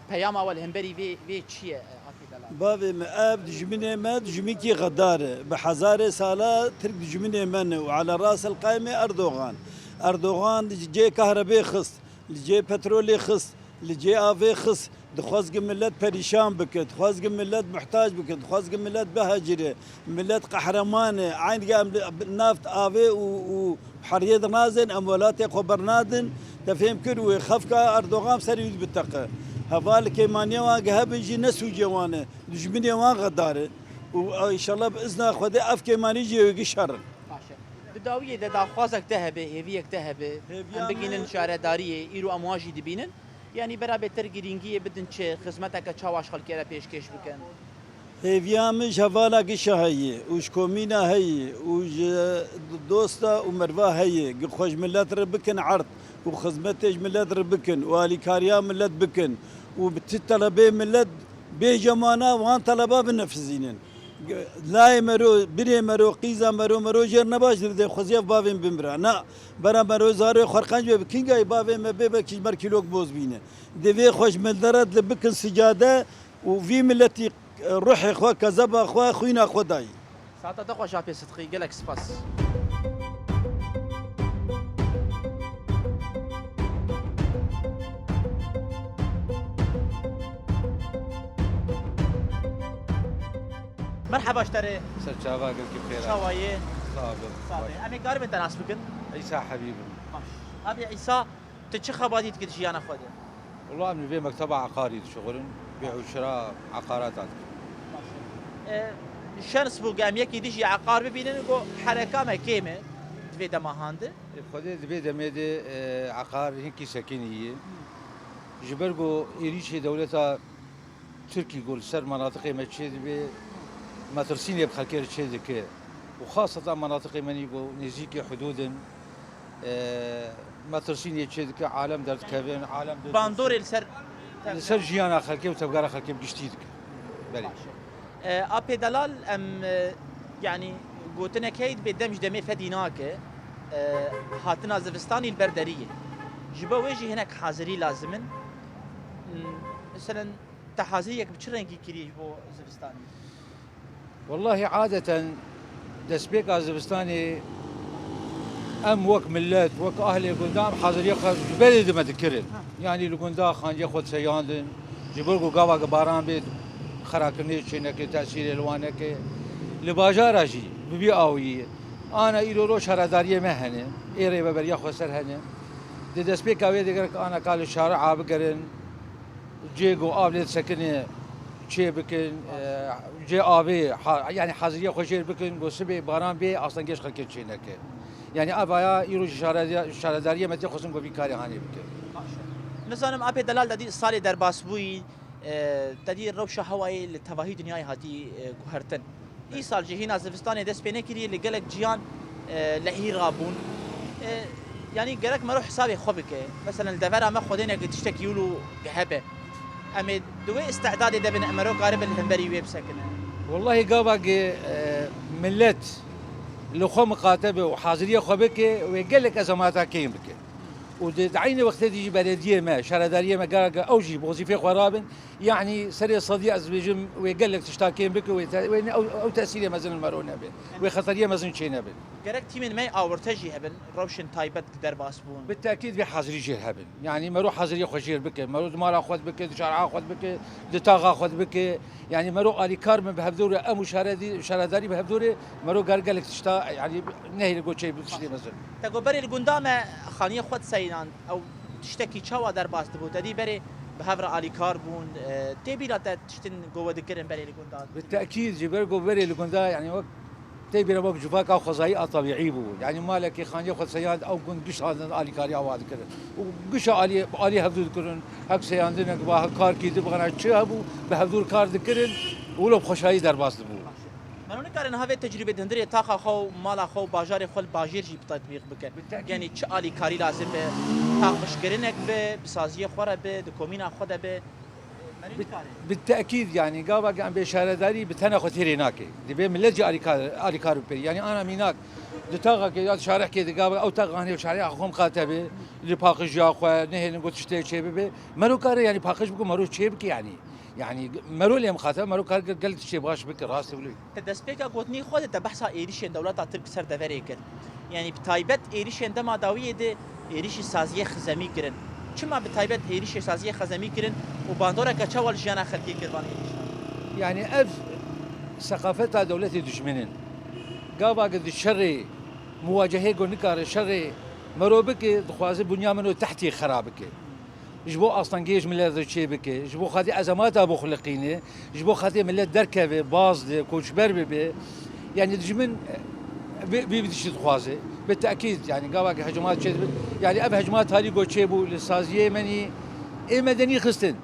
peyama we li hemberî vê, vê çi ye, Apê Delal? Bavê min, ev dijminê me, dijminkî xedar e. Bi hezarê sala Tirk dijminê me ne û ala ras el qaymê Erdogan. Erdogan li cê kahrebê xist, li cê petrolê xist, li cê avê xist. Dixwaz gi millet perîşan bike, dixwaz gi millet muhtac bike, dixwaz gi millet bihecire. Millet qehreman e. Eyn ge em li, naft, avê û, û heriyê dinazên, em welatê xwe bernadin. Te fêm kir wê xefka Erdogan ser wî biteqe. Heval kêmaniya wan ge hebin jî ne sûcê wan e. Dijminê wan xedar e. Û, e, înşallah bi izna Xwedê ev kêmanî jî êgî şer in. Baş e. Di dawiyê de daxwazek te hebe, hêviyek te hebe. Hêviya Em bigînin me şaredariyê, îro em wan jî dibînin. Yanî bera bêtir girîngiyê bidin çi, xizmeteke çawa ji xelkê re pêşkêş bikin? Hêviya min ji hevala gişa heye û ji komîna heye û ji dosta û merva heye, gi xwe ji milet re bikin erd û xizmetê ji milet re bikin û alîkariya milet bikin û bi ti telebê milet bêje mana wan teleba binefizînin. Layê mero, birê mero, qîza mero, mero jêr nebaş dibide xwezî ev bavên bimira. Na, bera mero zarê xwe qenc be, bi kîngayî bavê me bê belkî ji ber kîlok boz bîne. Divê xwe ji milderat li bikin sicade û vî miletî, e, ruhê xwe, kezeba xwe, xwîna xwe dayî. Saeta te xweş Apê Sidqî, gelek spas. Merheba ji te re. Ser çava gelkî xêr. Çawa yê? Sağ ol. Sağ ol. Em ê karibin te nas bikin? Îsa Hebîb im. Baş. Abi Îsa, tu çi xebatî dikî di jiyana xwe de? Wela em li vê mekteba eqarî dişixulin, bê û şira eqarata dikin. E, şens bû, em yekî dijî eqar bibînin, ku hereka me kêm e di vê dema han de. E, Xwedê di vê demê de, e, eqar hinkî sekinî ye. Ji ber ku êrîşê dewleta Tirkî ku li ser menatiqê me çêdibe, metirsînê bi xelkê re çêdike û xaseta menatiqê me nî ku nêzîkê hudûd in, e, metirsînê çêdike, alem derdikevin, alem dê Bandorê li ser li ser jiyana xelkê û tevgera xelkê bi giştî dike. Belê. Baş e. E, Apê Delal, em, e, yanî gotinek heye, dibê dem ji demê fedî nake, e, hatina zivistanî li ber derî ye. Ji bo wê jî hinek hazirî lazim in. Hmm, meselen, Te haziriyek bi çi rengî kiriye ji bo zivistanê? Wellahî adeten destpêka zivistanê em wek millet, wek ahlê gunda em haziriya xwe ji berê dime dikirin. Ha. Yanî li gunda xandiya xwe diseyandin, ji bo ku gava ku baran bê xerakirinê çê neke, tesîrê li wan neke. Li bajara jî bi vî awiyê ana îro roj şaredariyê me hene, ê rêveberiya xweser hene. Di destpêka wê de gerek ana ka li şari'a bigerin. Cê ku av lê disekine çê bikin, e, cê avê, ha-, yanî haziriya xwe jêr bikin, ku sibê baran bê, astengê ji xelkê çê neke. Yanî ev aya îro jî şarediya-, şaredariyê me tê xwestin ku vî karê hanê bike. Baş e. Nizanim, Apê Delal, te dî salê derbasbûyî, e, te dî rewşa hewayê li tevahî dinyayê hatî, e, guhertin. Îsal jî hîna zivistanê dest pê nekiriye, li gelek ciyan, e, lehî rabûn. E, yanî gerek mero hesabê xwe bike. Meselen, li devera me xwedêneke tiştekî wilo hebe. Em ê di wê îstidadê de bin, em mero karibin li hemberî wê bisekinin. Wellahî gava ku, e, millet li xwe miqate be û haziriya xwe bike, wê gelek ezamata kêm bike. Û di, di eynî wextê de jî belediyê me, şaredariyê me gerek ew jî bi wezîfeyê xwe rabin. Yanî serê sedî ez dibêjim wê gelek tişta kêm bike, wê te-, wê ne, ew, ew tesîrê mezin li mero nebe. Wê xeteriyê mezin çê nebe. Gerek tîmên me awirte jî hebin, rewşên taybet derbas bûn. Bi tekîd vê hazirî jê hebin. Yanî mero haziriyê xwe jêr bike, mero di mala xwe bike, di şare'a xwe bike, di taxa xwe bike. Yanî mero alîkar bin bi hevdorê, em û şaredî-, şaredarî bi hevdorê, mero ger gelek tişta, yanî nehêle go çê bi tiştê mezin. Te got berê li gunda me xaniyê xwe diseyînand, ew tiştekî çawa derbas dibû? Te dî berê bi hev re alîkar bûn, e, tê bîra te tiştin go we dikirin berê li gunda? Bi tekîd ji ber go berê li gunda, yanî wek tê bîra wek civaka xwezayî a tebîî bû. Yanî malekî xaniyê xwe diseyand, ew gund giş hatin alîkariya wa dikirin. Û gişa alî, alî hevdû dikirin, hek seyandinek ba, hek karkî di bixana çi hebû, bi hevdû kar dikirin, wilo bi xweşayî derbas dibû. Me nikarin havê tecrûbê di hundirê taxa xwe û mala xwe û bajarê xwe li bajêr jî bi tetbîq bikin. Bi tekîd. Yanî çi alîkarî lazim be, paqijkirinek be, bi saziyê xwe re be, di komîna xwe de be. Me nikarin. Bi tekîd, yanî gava em bê şaredarî bi tena xwe têrê nake. Divê millet jî alîkar, alîkar bipê. Yanî ana mînak di taxakê ya şarehkê de gava ew tax anê şareha xwe miqate be, li paqijiya xwe, nehêlin got tiştê çê bibe. Mero kare, yanî paqij bike, mero çê bike yanî. Yanî mero lê mixate, mero kar gel tiştê baş bike, rast wilo. Te destpêka gotinê xwe de te behsa êrişên dewleta Tirk ser deverê kir. Yanî bi taybet êrişên dema dawiyê de êrişî saziyê xizemî kirin. Çima bi taybet êrişê saziyê xizemî kirin û bandoreke çawa li jiyana xelkê kir van êrişan? Yanî ev seqafeta dewletê dijmin in. Gava di şerê muwacehê go nikare şerê mero bike, dixwaze bunya min û tehtî xera bike. Ji bo astengiyê ji millet re çê bike, ji bo xatê ezemata bixuliqîne, ji bo xatê millet derkeve, baz de, koçber bibe. Yanî dijmin vê, vê, vê tiştî dixwaze. Bi tekîd, yanî gava ke hecmat çê dibe. Yanî ev hecmat talî go çê bû li saziyê menî ê medenî xistin.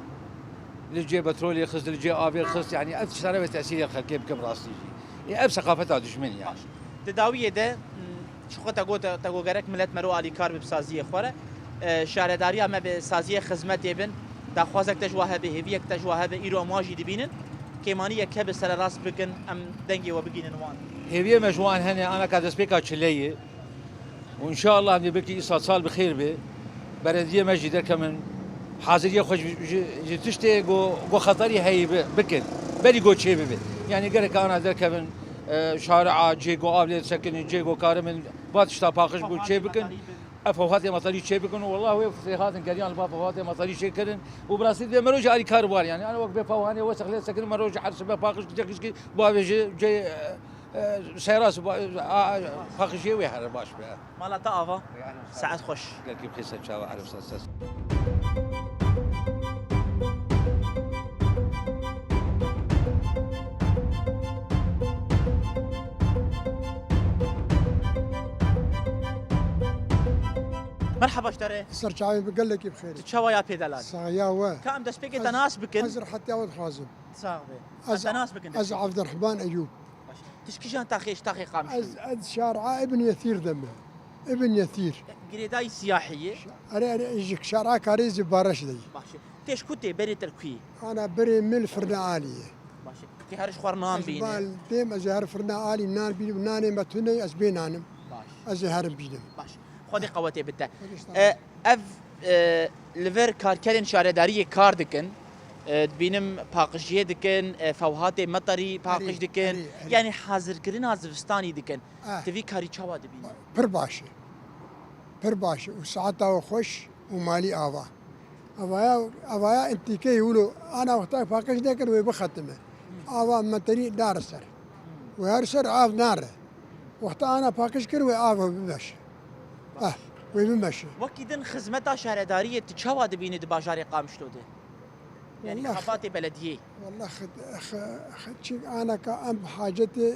Li cê petrolê xist, li cê avê xist, yanî ev tiştane ve tesîrê xelkê bike bi rastî jî. Ê ev seqafeta dijmin yanî. Baş. Di dawiyê de, m, Ji xwe te got, te got gerek milet mero alîkar be bi saziyê xwe re. E, şaredariya me bi saziyê xizmetê bin. Daxwazek te ji wa hebe, hêviyek te ji wa hebe, îro em wan jî dibînin. Kêmaniyek hebe sererast bikin, em dengê we bigînin wan. Hêviyê me ji wan hene, anaka destpêka çile ye. Û înşallah em dê belkî îsal sal bi xêr be. Belediyê me jî derkevin, haziriyê xwe ji, ji, ji tiştê ku, ku xeterî heyî bi, bikin. Berî ku çê bibe. Yanî gerek ana derkevin, e, şaria, cê ku av lê disekinin, cê ku karimin, va tişta paqij bû çê bikin. Ev fewhatê metalî çê bikin û wallah wê fêhatin geriyan li ba fewhatê metalî çê kirin û bi rastî divê mero jî alîkar bar. Yanî ana wek bê fewhanê wesexlê disekinin mero jî her sibe paqij dikecî bavêje cê, e, e, seyra siba, a, a, paqijiyê wê here baş be. Mala te ava. Saet xweş. Gelkî bi xêr ser çava, erê ser ses. Merhaba ji te re. Ser çavê bi gelekî bi xêr. Tu çawa ya pêdelan? Saxiya we. Ka em destpêkê te nas bikin. Ez rehetiya we dixwazim. Sax be. Ez, em te nas bikin ez destpêkê. Evdirhman Eyûb. Baş. Tu ji kîjan taxê, ji taxê Qamişlo? Ez, ez şara Ibn Yesîr de me. Ibn Yesîr. Girêdayî siyahî ye? Erê, erê, ji şara Karêzî Bareş de ye. Baş e. Tê ji ku tê, berê te li ku ye? Ana berê min li firna alî ye. Baş e. Tê her ji xwe nan bîne? Ez bal dêm, ez ê her firna alî nan bînim, nanê me tune ye, ez bê nanim. Baş. Ez ê herim bînim. Baş. Xwedê qewetê bide. Xwedê sağ ol. E, ev, e, li vir karkerên şaredariyê kar dikin. E, dibînim paqijiyê dikin, e, fewhatê meterî paqij dikin. Erê, erê, erê. Yanî hazirkirina zivistanî dikin. Ah. Tu vî karî çawa dibînî? Pir baş e. Pir baş e. Û saeta we xweş û malî ava. Avaya, avaya entîkeyê wilo ana wexta paqij nekir wê bixetime. Ava meterî nare ser. Wê her ser av nare. Wexta ana paqij kir wê av bimeşe. Ah, wê bimeşe. Wekî din xizmeta şaredariyê tu çawa dibînî di bajarê Qamişlo de? Yanî Wallah. Xebatê belediyê. Wallah, xe-, xe-, xe-, çi anaka em hacetê,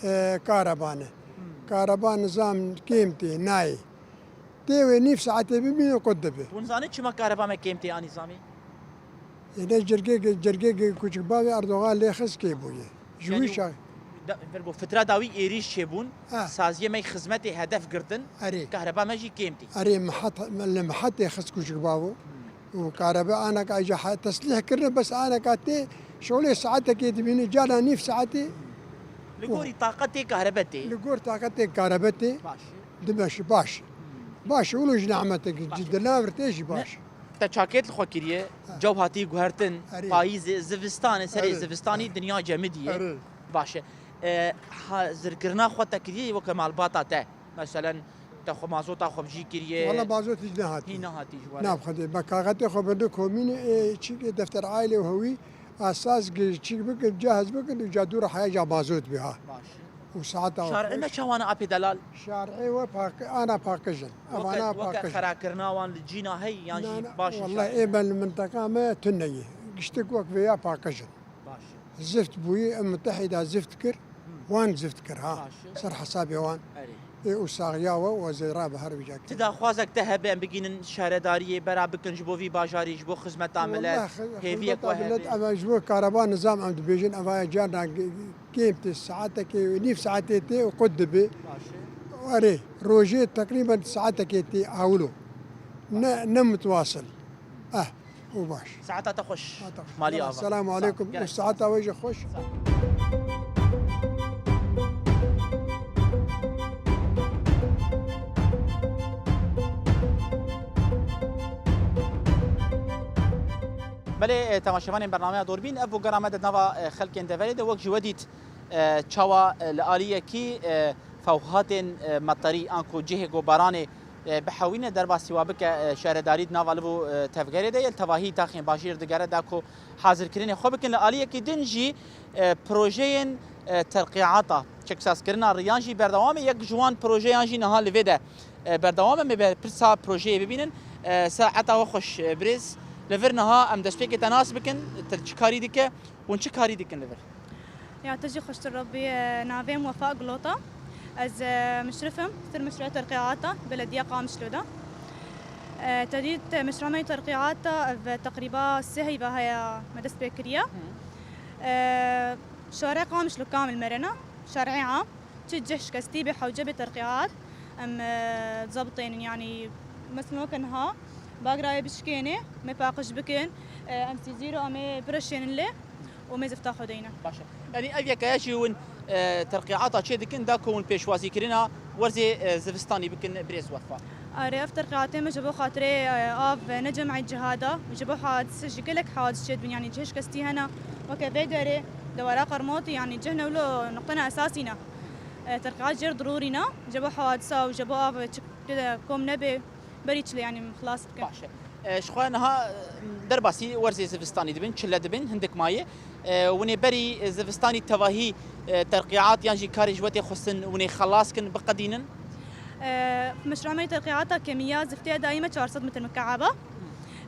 e, kareban e. Hmm. Kareba nizam kêm tê, nayê. Tê wê nîv saetê bimîne qut dibe. Tu nizanî çima kareba me kêm tê a nîzamî? Êne cirgê, cirgê kuçik bavê Erdogan lê xist kê bûye. Ji wî şa- da-, ver go fitra dawî êrîş çêbûn, Ah. Saziyê me xizmetê hedef girtin, Erê. Kahreba me jî kêm tê. Erê, mihat, li mihatê xist kuçik bavo. Hmm. Û karebe anaka ji he-, teslîh kirine, bes anaka tê, şolê saetekê dibîne, cana nîv saetê. Li gorî taqetê kahrebe tê. Li gor taqetê kahrebe tê. Baş. Dimeşe, baş. Hmm. Baş e, wilo jî nehmetek, Baş e. Di nav tê jî Ne- baş e. Te çakêt li xwe kiriye, Ha. Caw hatî guhertin, Erê. Payîzê, zivistanê, serê Erê. zivistanî dinya cemidî ye. Erê. Baş e. E, hazirkirina xwe te kiriye weke malbata te. Meselen, te xwe mazota xwe bijî kiriye. Wala mazot hiç nehatî. Hî nehatî ji we re. Nav xwedê, me kaxetê xwe birine komînê, e, çi defter aile û hewî, esas gi-, çi bikin, cehaz bikin, û ca dû re heya ca mazot bî ha. Baş. Û saeta Şar'ê me çawan e apê delal? Şar'ê we paq-, ana paqij in. Evana Weke, weke paqij in. Xerakirina wan li cîna hey yan Na, jî na, baş in wallahî şar'ê ê me? Ben li minteqa me tune ye. Giştik wek vêya paqij in. Baş e. Zift bûyî, em mitehîda zift kir. Hmm. Wan zift kir ha. Baş e. Ser hesabê wan. Erê. Ê û saxiya we û ez ê rabe her wîca kir. Ti daxwazek te hebe em bigînin şaredariyê bera bikin ji bo vî bajarî, ji bo xizmeta milet, Wallahî, hêviyek xizmeta we milet hebe? Em ji bo kareba nizam em dibêjin, ev aya carna ge-, kêm tê, saetekê, nîv saetê tê û qut dibe. Baş e. Erê, rojê teqrîben saetekê tê awilo. Ne, ne mutwasil. Eh, û baş. Saeta te xweş. Saeta xweş. Malî ava. Selamu Sağ ol. Aleykum. Gerek û saeta we jî xweş. Sağ ol. Belê, e, temaşevanên bernameya Dorbîn, ev bû gera me di nava, e, xelkên deverê de wek ji we dît, e, çawa, e, li aliyekî, e, fewhatên, e, meterî anku cihê ku baranê, e, bihewîne derbasî wa bike, e, şaredarî di nava liv û, e, tevgerê de ye. Li tevahî taxên bajêr digere da ku hazirkirinê xwe bikin. Li aliyekî din jî, e, projeyên, e, terqîata, çeksazkirina riyan jî berdewam e. Yek ji wan projeyan jî niha li vê de, e, berdewam e. Em ê berpirsa projeyê bibînin. E, saeta we xweş, e, birêz. Li vir niha em destpêkê te nas bikin. Te çi karî dike? Hûn çi karî dikin li vir? Ya te jî xweştir Rebbî, e, navê min Wefa Gulota. Ez, e, muşrif im, sir muşriya terqîata belediya Qamişlo de. E, te dît, e, muşriya me terqîata, ev teqrîba sê heyva heye me dest pê kiriye. Hı. E, şarê Qamişlo kamil merena, şarê am. Çi cih şikestî bê hewce bê terqîat, em, e, zabitênin, yanî, mesela weke niha, bagrayê bişkênê, me paqij bikin, e, em sîzîro, em ê bireşênin lê û me zifta xwe deyne. Baş e. Yanî ev yekeye jî hûn, e, terqîata çê dikin, da ku hûn pêşwazîkirina werzê, e, zivistanî bikin, birêz Wefa? Are, ev terqîatê me ji bo xatirê, e, av ne cem'ê cihada, ji bo hadise, ji gelek hadis çê dibin, yanî cihê şikestî hene, weke vê derê, dewara Qermotî, yanî cih ne wilo nuqtena esasî ne. E, terqîat jêr dirûrî ne, ji bo hadisa û ji bo av çi tê de kom nebe, berî çilê, yanî xilas bikin. Baş e. E, ji xwe niha, e, derbasî werzê zivistanî dibin, çile dibin, hindik maye. E, winê berî zivistanî tevahî, e, terqîat yan jî karê ji we tê xwestin, winê xelas kin, biqedînin? E, meşruamê terqîata kemiya ziftê daîme çar sed metr mukab e.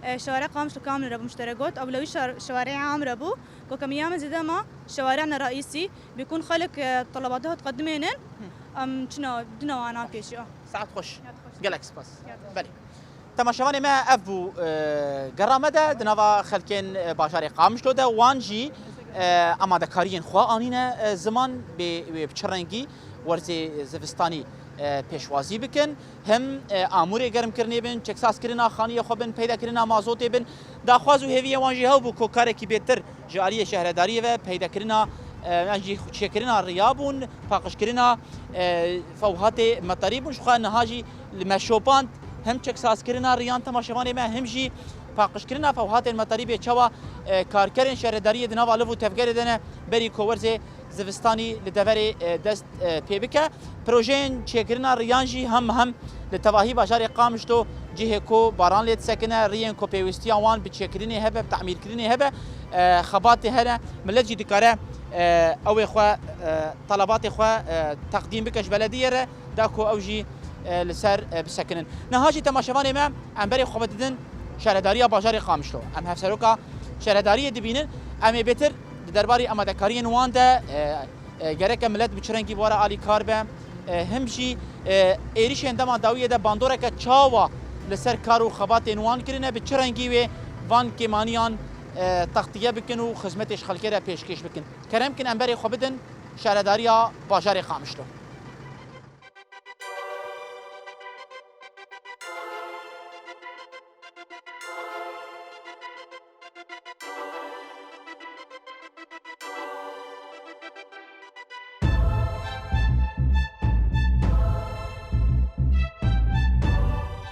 E, şeware Qamişlo kamil re bû muştere got, ewlewî şar-, şeware am re bû, ku kemiya me zêde ma şeware ne raîsî, bikun xelk, e, telebata xwe diqedimênin, em çina dina wana pêşiya. Saet xweş. Saet xweş. Gelek spas. Saet xweş. Belê. Temaşevanê me, ev bû, e, gera me de di nava xelkên, e, bajarê Qamişlo de wan jî, e, amadekariyên xwe anîne, e, ziman bê wê bi çi rengî werzê zivistanî, e, pêşwazî bikin. Him, e, amûrê germkirinê bin, çeksazkirina xaniyê xwe bin, peydakirina mazotê bin. Daxwaz û hêviyê wan jî hew bû ku karekî bêtir ji aliyê şehredariyê ve peydakirina, e, yan jî çêkirina riya bûn, paqijkirina, e, fewhatê metarî bûn. Ji xwe niha jî li me şopand, him çeksazkirina riyan temaşevanê me, him jî paqijkirina fewhatên metarî bê çawa, e, karkerên şehredariyê di nava liv û tevgerê de ne, berî ku werzê zivistanî li deverê, e, dest, e, pê bike. Projeyên çêkirina riyan jî hem hem li tevahî bajarê Qamişlo, cihê ku baran lê disekine, riyên ku pêwîstiya wan bi çêkirinê hebe, bi tamîrkirinê hebe, e, xebatê hene. Milet jî dikare, e, ew ê xwe, e, telebatê xwe, e, teqdîm bike ji belediyê re, da ku ew jî, e, li ser, e, bisekinin. Niha jî temaşevanê me, em berê xwe vedidin şaredariya bajarê Qamişlo. Em hevseroka şaredariyê dibînin. Em ê bêtir di derbarê amadekariyên wan de, e, e, gereke milet bi çi rengî bi we re alîkar be, e, him jî, e, êrîşên dema dawiyê de bandoreke çawa li ser kar û xebatên wan kirine, bi çi rengî wê van kêmaniyan, e, textiye bikin û xizmetê ji xelkê re pêşkêş bikin. Kerem kin em berê xwe bidin şaredariya bajarê Qamişlo.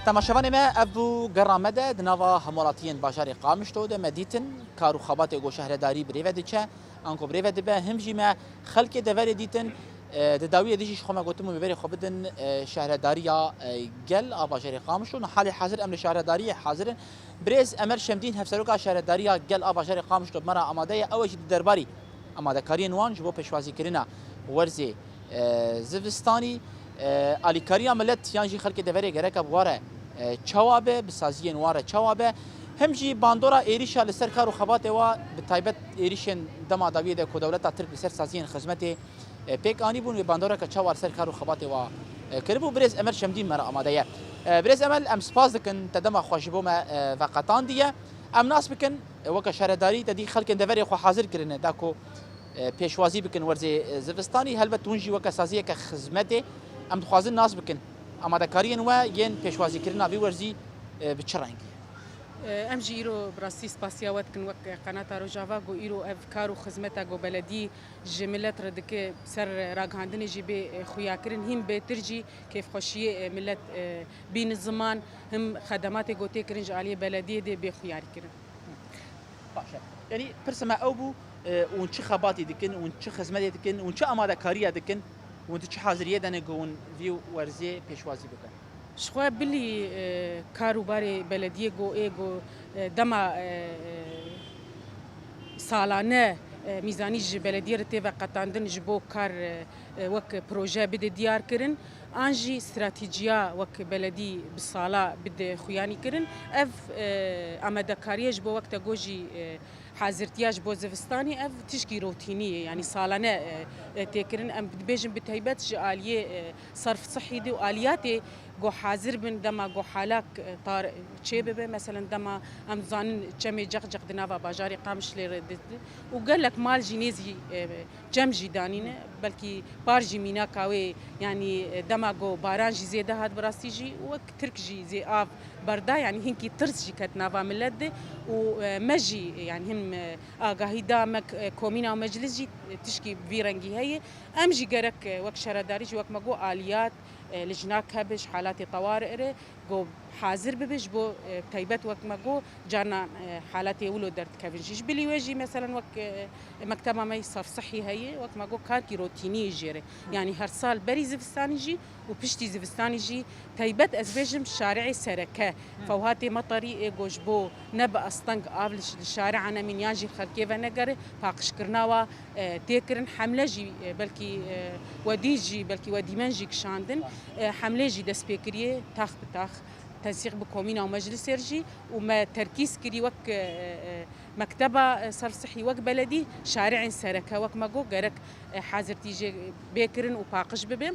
Temaşevanê me, ev bû gera me de di nava hemwelatiyên bajarê Qamişlo de me dîtin kar û xebatê ku şehredarî bi rê ve diçe, anku bi rê ve dibe, him jî me xelkê deverê dîtin. E, di dawiyê de jî ji xwe me gotim û berê xwe bidin, e, şehredariya, e, gel a bajarê Qamişlo. Niha lê hazir em li şehredariyê hazir in. Birêz Emel Şemdîn, hevseroka şehredariya gel a bajarê Qamişlo bi me re amade ye. Ew jî di derbarî amadekariyên wan ji bo pêşwazîkirina werzê, e, zivistanî, e, alîkariya milet yan jî xelkê deverê gereka bi wa re, e, çawa be, bi saziyên wan re çawa be. Hem jî bandora êrîşa li ser kar û xebatê wa, bi taybet êrîşên dema dawiyê de ku dewleta Tirk li ser saziyên xizmetê, e, pêk anîbûn, wê bandoreke çawa li ser kar û xebatê wa, e, kiribû. Birêz Emel Şemdîn me re amade ye. E, Birêz Emel, em spas dikin te dema xwe ji bo me, e, veqetandiye. Em nas bikin, e, weke şaredarî te dî xelkên deverê xwe hazir kirine, da ku, e, pêşwazî bikin werzê, e, zivistanî. Helbet hûn jî weke saziyeke xizmetê em dixwazin nas bikin amadekariyên we yên pêşwazîkirina vî werzî, e, bi çi rengî ye? E, em jî îro bi rastî spasiya we dikin wek Qenata Rojava, ku îro ev kar û xizmeta ku beledî ji milet re dike ser ragihandinê jî bê, e, xuyakirin, hîn bêtir jî kêfxweşiyê, e, milet, e, bînin ziman, him xedematê ku tê kirin ji aliyê belediyê dê bê xuyarîkirin. Baş e. Yanî pirsa me ew bû, e, hûn çi xebatî dikin, hûn çi xizmetê dikin, hûn çi amadekariya dikin, hûn di çi haziriyê de ne ku hûn vî werzê pêşwazî bikin? Ji xwe bilî, e, kar û barê belediyê ku ê ku, e, dema, e, e, salane, e, mîzanî ji belediyê re tê veqetandin ji bo kar, e, e, wek proje bide diyar kirin. An jî stratîciya wek beledî bi sala bide xuyanî kirin. Ev, e, amadekariye ji bo wek te got jî, e, hazirtiya ji bo zivistanî ev tişkî rotînî ye, yanî salane, e, e, tê kirin. Em dibêjin bi taybet ji aliyê, e, serf sihî de û aliyatê ku hazir bin dema ku halak, e, tar çê bibe. Meselen dema em zanin çemê Ceqceq di nava bajarê Qamişlê re di, di, û gelek mal jî nêzî, e, Çem jî danîne, belkî par jî mînaka wê, yanî, e, dema ku baran jî zêde hat bi rastî jî, wek Tirk jî zê av berda, yanî hinkî tirs jî ket nava milet de û, e, me jî, yanî him, e, agahî da me, e, komîna û meclis jî, e, tişkî vî rengî heye. Em jî gerek, e, wek şaredarî jî wek me got aliyat, e, lijnak hebe ji halatê tewarê re, ku hazir bibe ji bo, e, taybet wek me got, carna, e, halatê wilo derdikevin jî. Ji bilî wê jî, meselen, wek, e, mekteba me yî serf sihî heye, wek me got, karkî rotînî yê jê re. Yanî her sal berî zivistanî jî û piştî zivistanî jî taybet ez bêjim şari'ê sereke. Fewhatê Meterî ê ku ji bo ne bi asteng av li, li şari'a nemîn yan jî xelkê venegere, paqijkirina wa, e, tê kirin. Hemle jî, e, belkî, e, we dî jî, belkî we dîmen jî kişandin. E, hemlê jî dest pê kiriye, tax bi tax, tensîq bi komîna û meclisê re jî û me terkîz kirî wek, e, e, mekteba, e, serf sihî, wek beledî, şari'ên sereke, wek me got, gerek, e, hazirtî jê bê kirin û paqij bibe.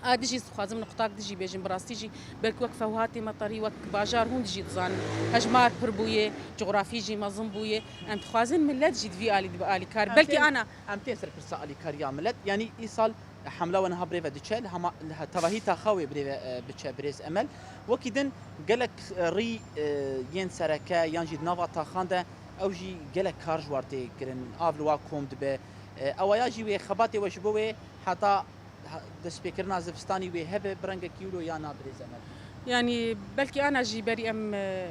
A dijî dixwazim nuqtak dijî bêjim, bi rastî jî belkî wek Fewhatê Meterî, wek bajar hûn dijî dizanin, hejmar pir bûye, cografî jî mezin bûye. Em dixwazin milet jî di vî alî dibe alîkar. Em Belkî tên, ana em tên ser pirsa alîkariya milet. Yanî îsal hemla we niha birêve diçe, li hema, li he-, tevahî taxa wê birêve, e, biçe birêz Emel. Wekî din gelek, e, rî, e, yên sereke yan jî di nava taxan de ew jî gelek kar ji war tê kirin. Av li wa kom dibe. E, ewaya jî wê xebatê we ji bo wê heta ha-, destpêkirina zivistanî wê hebe bi rengekî wilo ya na birêz Emel? Yanî belkî ana jî berî em, e,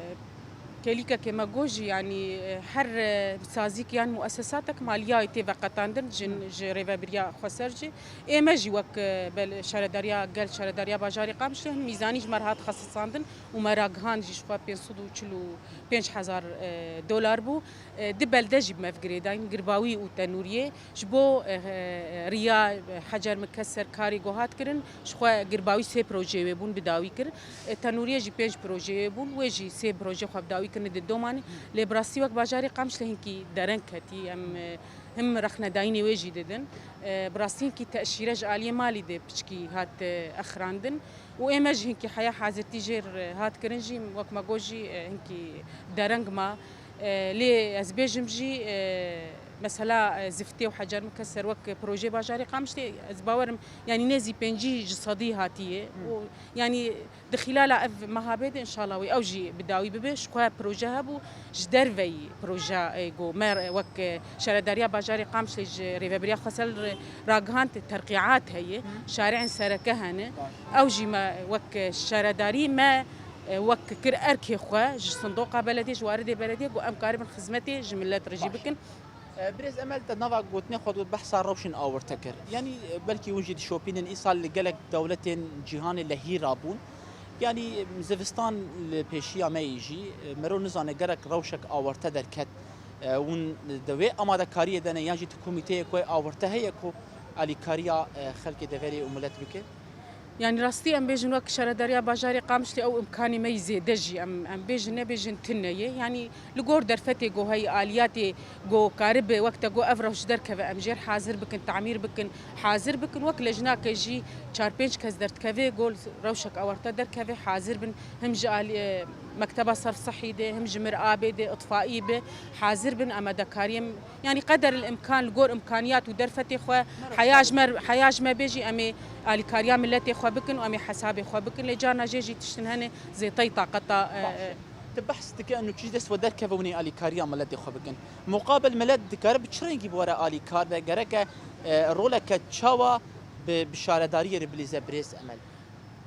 kêlîkekê me got jî, yanî, e, her, e, sazîk yan muesesatek maliyayê tê veqetandin ji, ji rêvebiriya xweser jî. Ê me jî wek, e, bel-, şaredariya gel, şaredariya bajarê Qamişlê hin mîzanî ji me re hat xesisandin û me ragihand jî ji xwe pênc sed û çil û pênc hezar, e, dolar bû. E, di belde jî bi me ve girêdayîn, Girbawî û Tenûriyê. Ji bo, e, e, riya, e, Hecer Mikeser karê ku hat kirin, ji xwe Girbawî sê projeyê wê bûn bi dawî kir. E, Tenûriyê jî pênc projeyê wê bûn, wê jî sê proje xwe bi dawî kirine di domanê. Lê bi rastî wek bajarê Qamişlê hinkî dereng ketî, em, e, him rexnedayînê wê jî didin. E, bi rastî hinkî teşîre ji aliyê malî de piçkî hat, e, exirandin. Û ê me jî hinkî heya hazirtî jê re hat kirin jî, wek me got jî, e, hinkî dereng ma. E, lê ez bêjim jî, e, mesela, e, Ziftê û Hecer Mikeser wek projeyê bajarê Qamişlê, ez bawerim, yanî nêzî pêncî ji sedî hatiye. Û yanî di xîlala ev meha bê de, înşallah wê ew jî bi dawî bibe. Ji xwe proje hebû, ji derveyî proje, e, ku me wek, e, şaredariya bajarê Qamişlê ji rêvebiriya xweser re ragihand, terqîat heye, şari'ên sereke hene. Ew jî me wek şaredarî me Wek kir erkê xwe ji sindoqa belediyê, ji waridê belediyê, got em karibin xizmetê ji milet re jî bikin. E, Birêz Emel, te nava gotinê xwe got behsa rewşên awirte kir. Yanî, e, belkî hûn jî dişopînin, îsal li gelek dewletên cîhanê lehî rabûn. Yanî, e, zivistan li pêşiya me yî jî, e, mero nizane gerek rewşek awirte derket. E, hûn di wê amadekariyê de ne, yan jî tu komîteyek we awirte heye ku alîkariya, e, xelkê deverê û milet bike? Yanî rastî em bêjin wek şaredariya bajarê Qamişlê ew imkanê me yî zêde jî em, em bêjin nebêjin tune ye. Yanî li gor derfetê ku heyî aliyatê ku karibe wek te got ev rewş derkeve em jêr hazir bikin, tamîr bikin, hazir bikin. Wek lejnake jî çar pênc kes derdikeve ku rewşek awarte derkeve hazir bin. Him ji alî, e, mekteba serf sihî de, him ji mirabê de, itfaî be hazir bin amadekariyê. Yanî qeder el imkan li gor imkaniyat û derfetê xwe heya ji me, heya ji me bê jî em ê alîkariya miletê xwe bikin û em ê hesabê xwe bikin. Lê carna jê jî tiştin hene zêtey taqeta, e, Baş e. Tu behs dike û çi ji dest we derkeve hûn ê alîkariya miletê xwe bikin. Muqabil milet dikare bi çi rengî bi we re alîkar be? Gereke, e, roleke çawa bi, bi şaredariyê re bilîze Birêz Emel?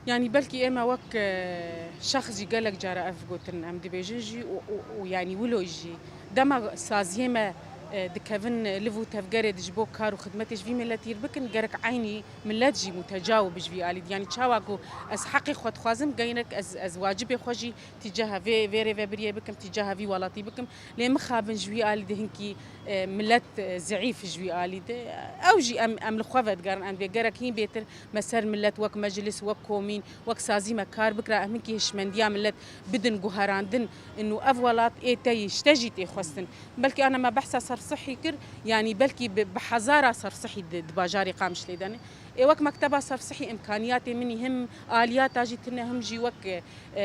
Yanî belkî ême wek, e, şexs jî gelek cara ev gotin em dibêjin jî û, û, û yanî wilo jî dema saziyê me, e, dikevin liv û tevgerê de ji bo kar û xidmetê ji vî miletî re bikin, gerek eynî milet jî mutecaw bi ji vî alî de. Yanî çawa ku ez heqê xwe dixwazim, gerek ez, ez wacibê xwe jî tîcaha vê, vê rêvebiriyê bikim, tîcaha vî welatî bikim. Lê mixabin ji wî alî de hinkî, e, milet, e, zeîf ji wî alî de. Ew jî em, em li xwe vedigerin, em vê gerek hîn bêtir me ser milet wek meclis, wek komîn, wek sazî me kar bikira, em hinkî hişmendiya milet bidin guherandin û ev welat ê te yî, ji te jî tê xwestin. Belkî ana me behsa serf sihî kir, yanî belkî bi, bi hezara serf sihî di, di bajarê Qamişlê de ne. Ê wek mekteba serf sihî îmkaniyatê min î him aliyata jî tune, him jî wek, e, e,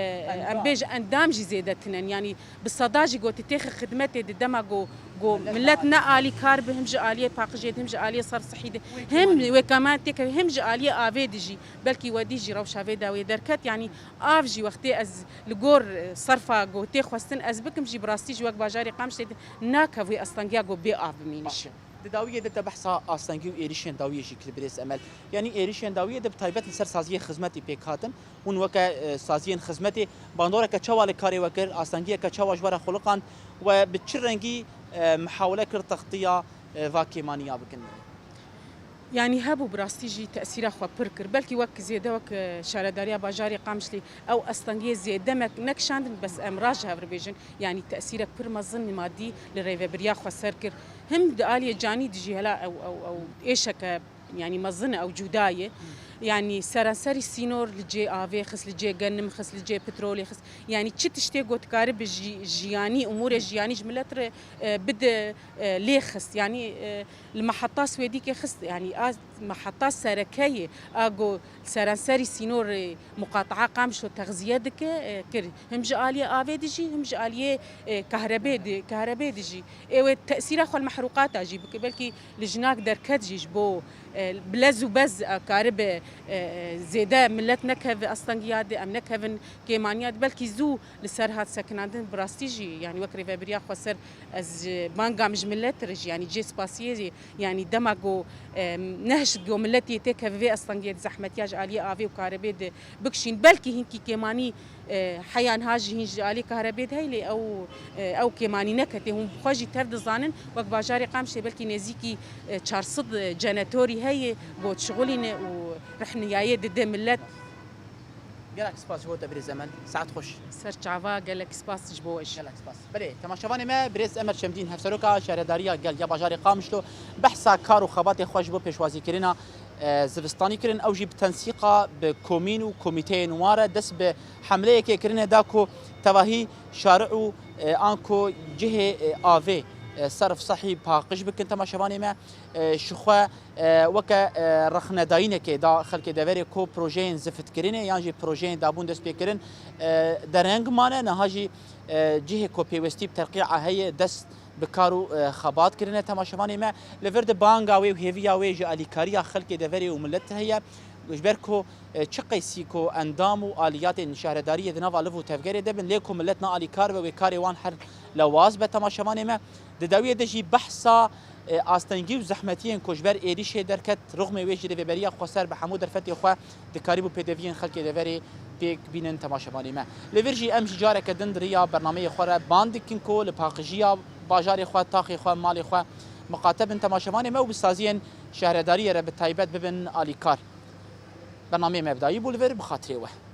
em bêjin endam jî zêde tune ne. Yanî bi seda jî ku tu têxî xidmetê di dema ku, ku milet ne alîkar bi, him ji aliyê paqijê de, him ji aliyê serf sihî de, him wê keman têkeve, him ji aliyê avê de jî, belkî wedî jî rewşa vê dawiyê derket. Yanî av jî wextê ez li gor, e, serfa ku tê xwestin ez bikim jî, bi rastî jî wek bajarê Qamişlê de nakev wê astengiya ku bê av bimîne. Baş e. Di dawiyê de te behsa astengî û êrîşên dawiyê jî kir Birêz Emel. Yanî êrîşên dawiyê de bi taybet li ser saziyên xizmetî pêk hatin. Hûn weke, e, saziyên xizmetê bandoreke çawa li karê we kir, astengiyeke çawa ji we re xuliqand we bi çi rengî, e, mihawele kir textiya, e, va kêmaniya bikin? Yanî hebû bi rastî jî tesîra xwe pir kir. Belkî wek zêde wek, e, şaredariya bajarê Qamişlê ew astengiyê zêde me nekişandin, bes em rast ji hev re bêjin. Yanî tesîrek pir mezin madî li rêvebiriya xweser kir. Him di aliyê canî de jî hela ew, ew, ew êşeke, yanî mezin e, ew cuda ye. Yanî seranserî sînor li cê avê xist, li cê genim xist, li cê petrolê xist. Yanî çi tiştê ku dikaribe ji-, jiyanî, umûrê jiyanî ji milet re, e, bide, e, lê xist. Yanî, e, li meheta Swêdîkê xist, yanî a meheta sereke ye, a ku seranserî sînorê muqataa Qamişlo texziye dike, e, kir. Him ji aliyê avê de jî, him ji aliyê, e, kahrebê de, kahrebê de jî. Ê wê tesîra xwe li mehrûqata jî bike. Belkî li jinak derket jî ji bo, e, bi lez û bez, e, karibe, e, zêde milet nekeve astengiya de, em nekevin kêmaniya de. Belkî zû li ser hat sekinandin, bi rastî jî, yanî wek rêvebiriya xweser ez ji banga min ji milet re jî, yanî cê spasiyê jî, yanî dema ku, e, nehişt ku miletê têkeve vê astengiyê de zehmetiya ji aliyê avê û karebê de bikişîn, belkî hinkî kêmanî, e, heya niha jî hîn ji alî karebê de heye, lê ew, e, ew kêmanî neketê. Hûn bi xwe jî tev dizanin, wek bajarê Qamişê belkî nêzîkî, e, çar sed, e, cenetorî heye, ku dişixulîne û rehniyayê dide milet. Gelek spas ji bo te Birêz Emel. Saet xweş. Ser çava, gelek spas ji bo we jî. Gelek spas. Belê, temaşevanê me, Birêz Emel Çemdîn, hevseroka şaredariya gel ya bajarê Qamişlo, behsa kar û xebatê xwe ji bo pêşwazîkirina, e, zivistanî kirin. Ew jî bi tensîqa bi komîn û komîteyên wan re dest bi hemleyekê kirine da ku tevahî şari û, e, anku cihê, e, avê, e, serf sehî paqij bikin. Temaşevanê me, e, ji xwe, e, weke, e, rexnedayînekê da xelkê deverê ku projeyên zifitkirinê yan jî projeyên dabûn dest pê kirin, e, dereng mane. Niha jî, e, cihê ku pêwestî bi terqîa heye dest bi kar û, e, xebat kirine. Temaşevanê me, li vir di banga wê û hêviya wê ji alîkariya xelkê deverê û milet heye. Ji ber ku, e, çi qeysî ku endam û aliyatên şaredariyê di nava liv û tevgerê de bin, lê ku milet ne alîkar be, wê karê wan her lewaz be. Temaşevanê me, di dawiyê de jî behsa E, astengî û zehmetiyên ku ji ber êrîşê derket, rixmê wê jî rêveberiya xweser bi hemû derfetê xwe dikarîbû pêdeviyên xelkê deverê pêk bînin temaşevanê me. Li vir jî em ji careke din di riya bernameyê xwe re ban dikin ku li paqijiya bajarê xwe, taxê xwe, malê xwe miqate bin temaşevanê me û bi saziyên şehredariyê re bi taybet bibin alîkar. Bernameyê me bi dayî bû li vir, bi xatirê we.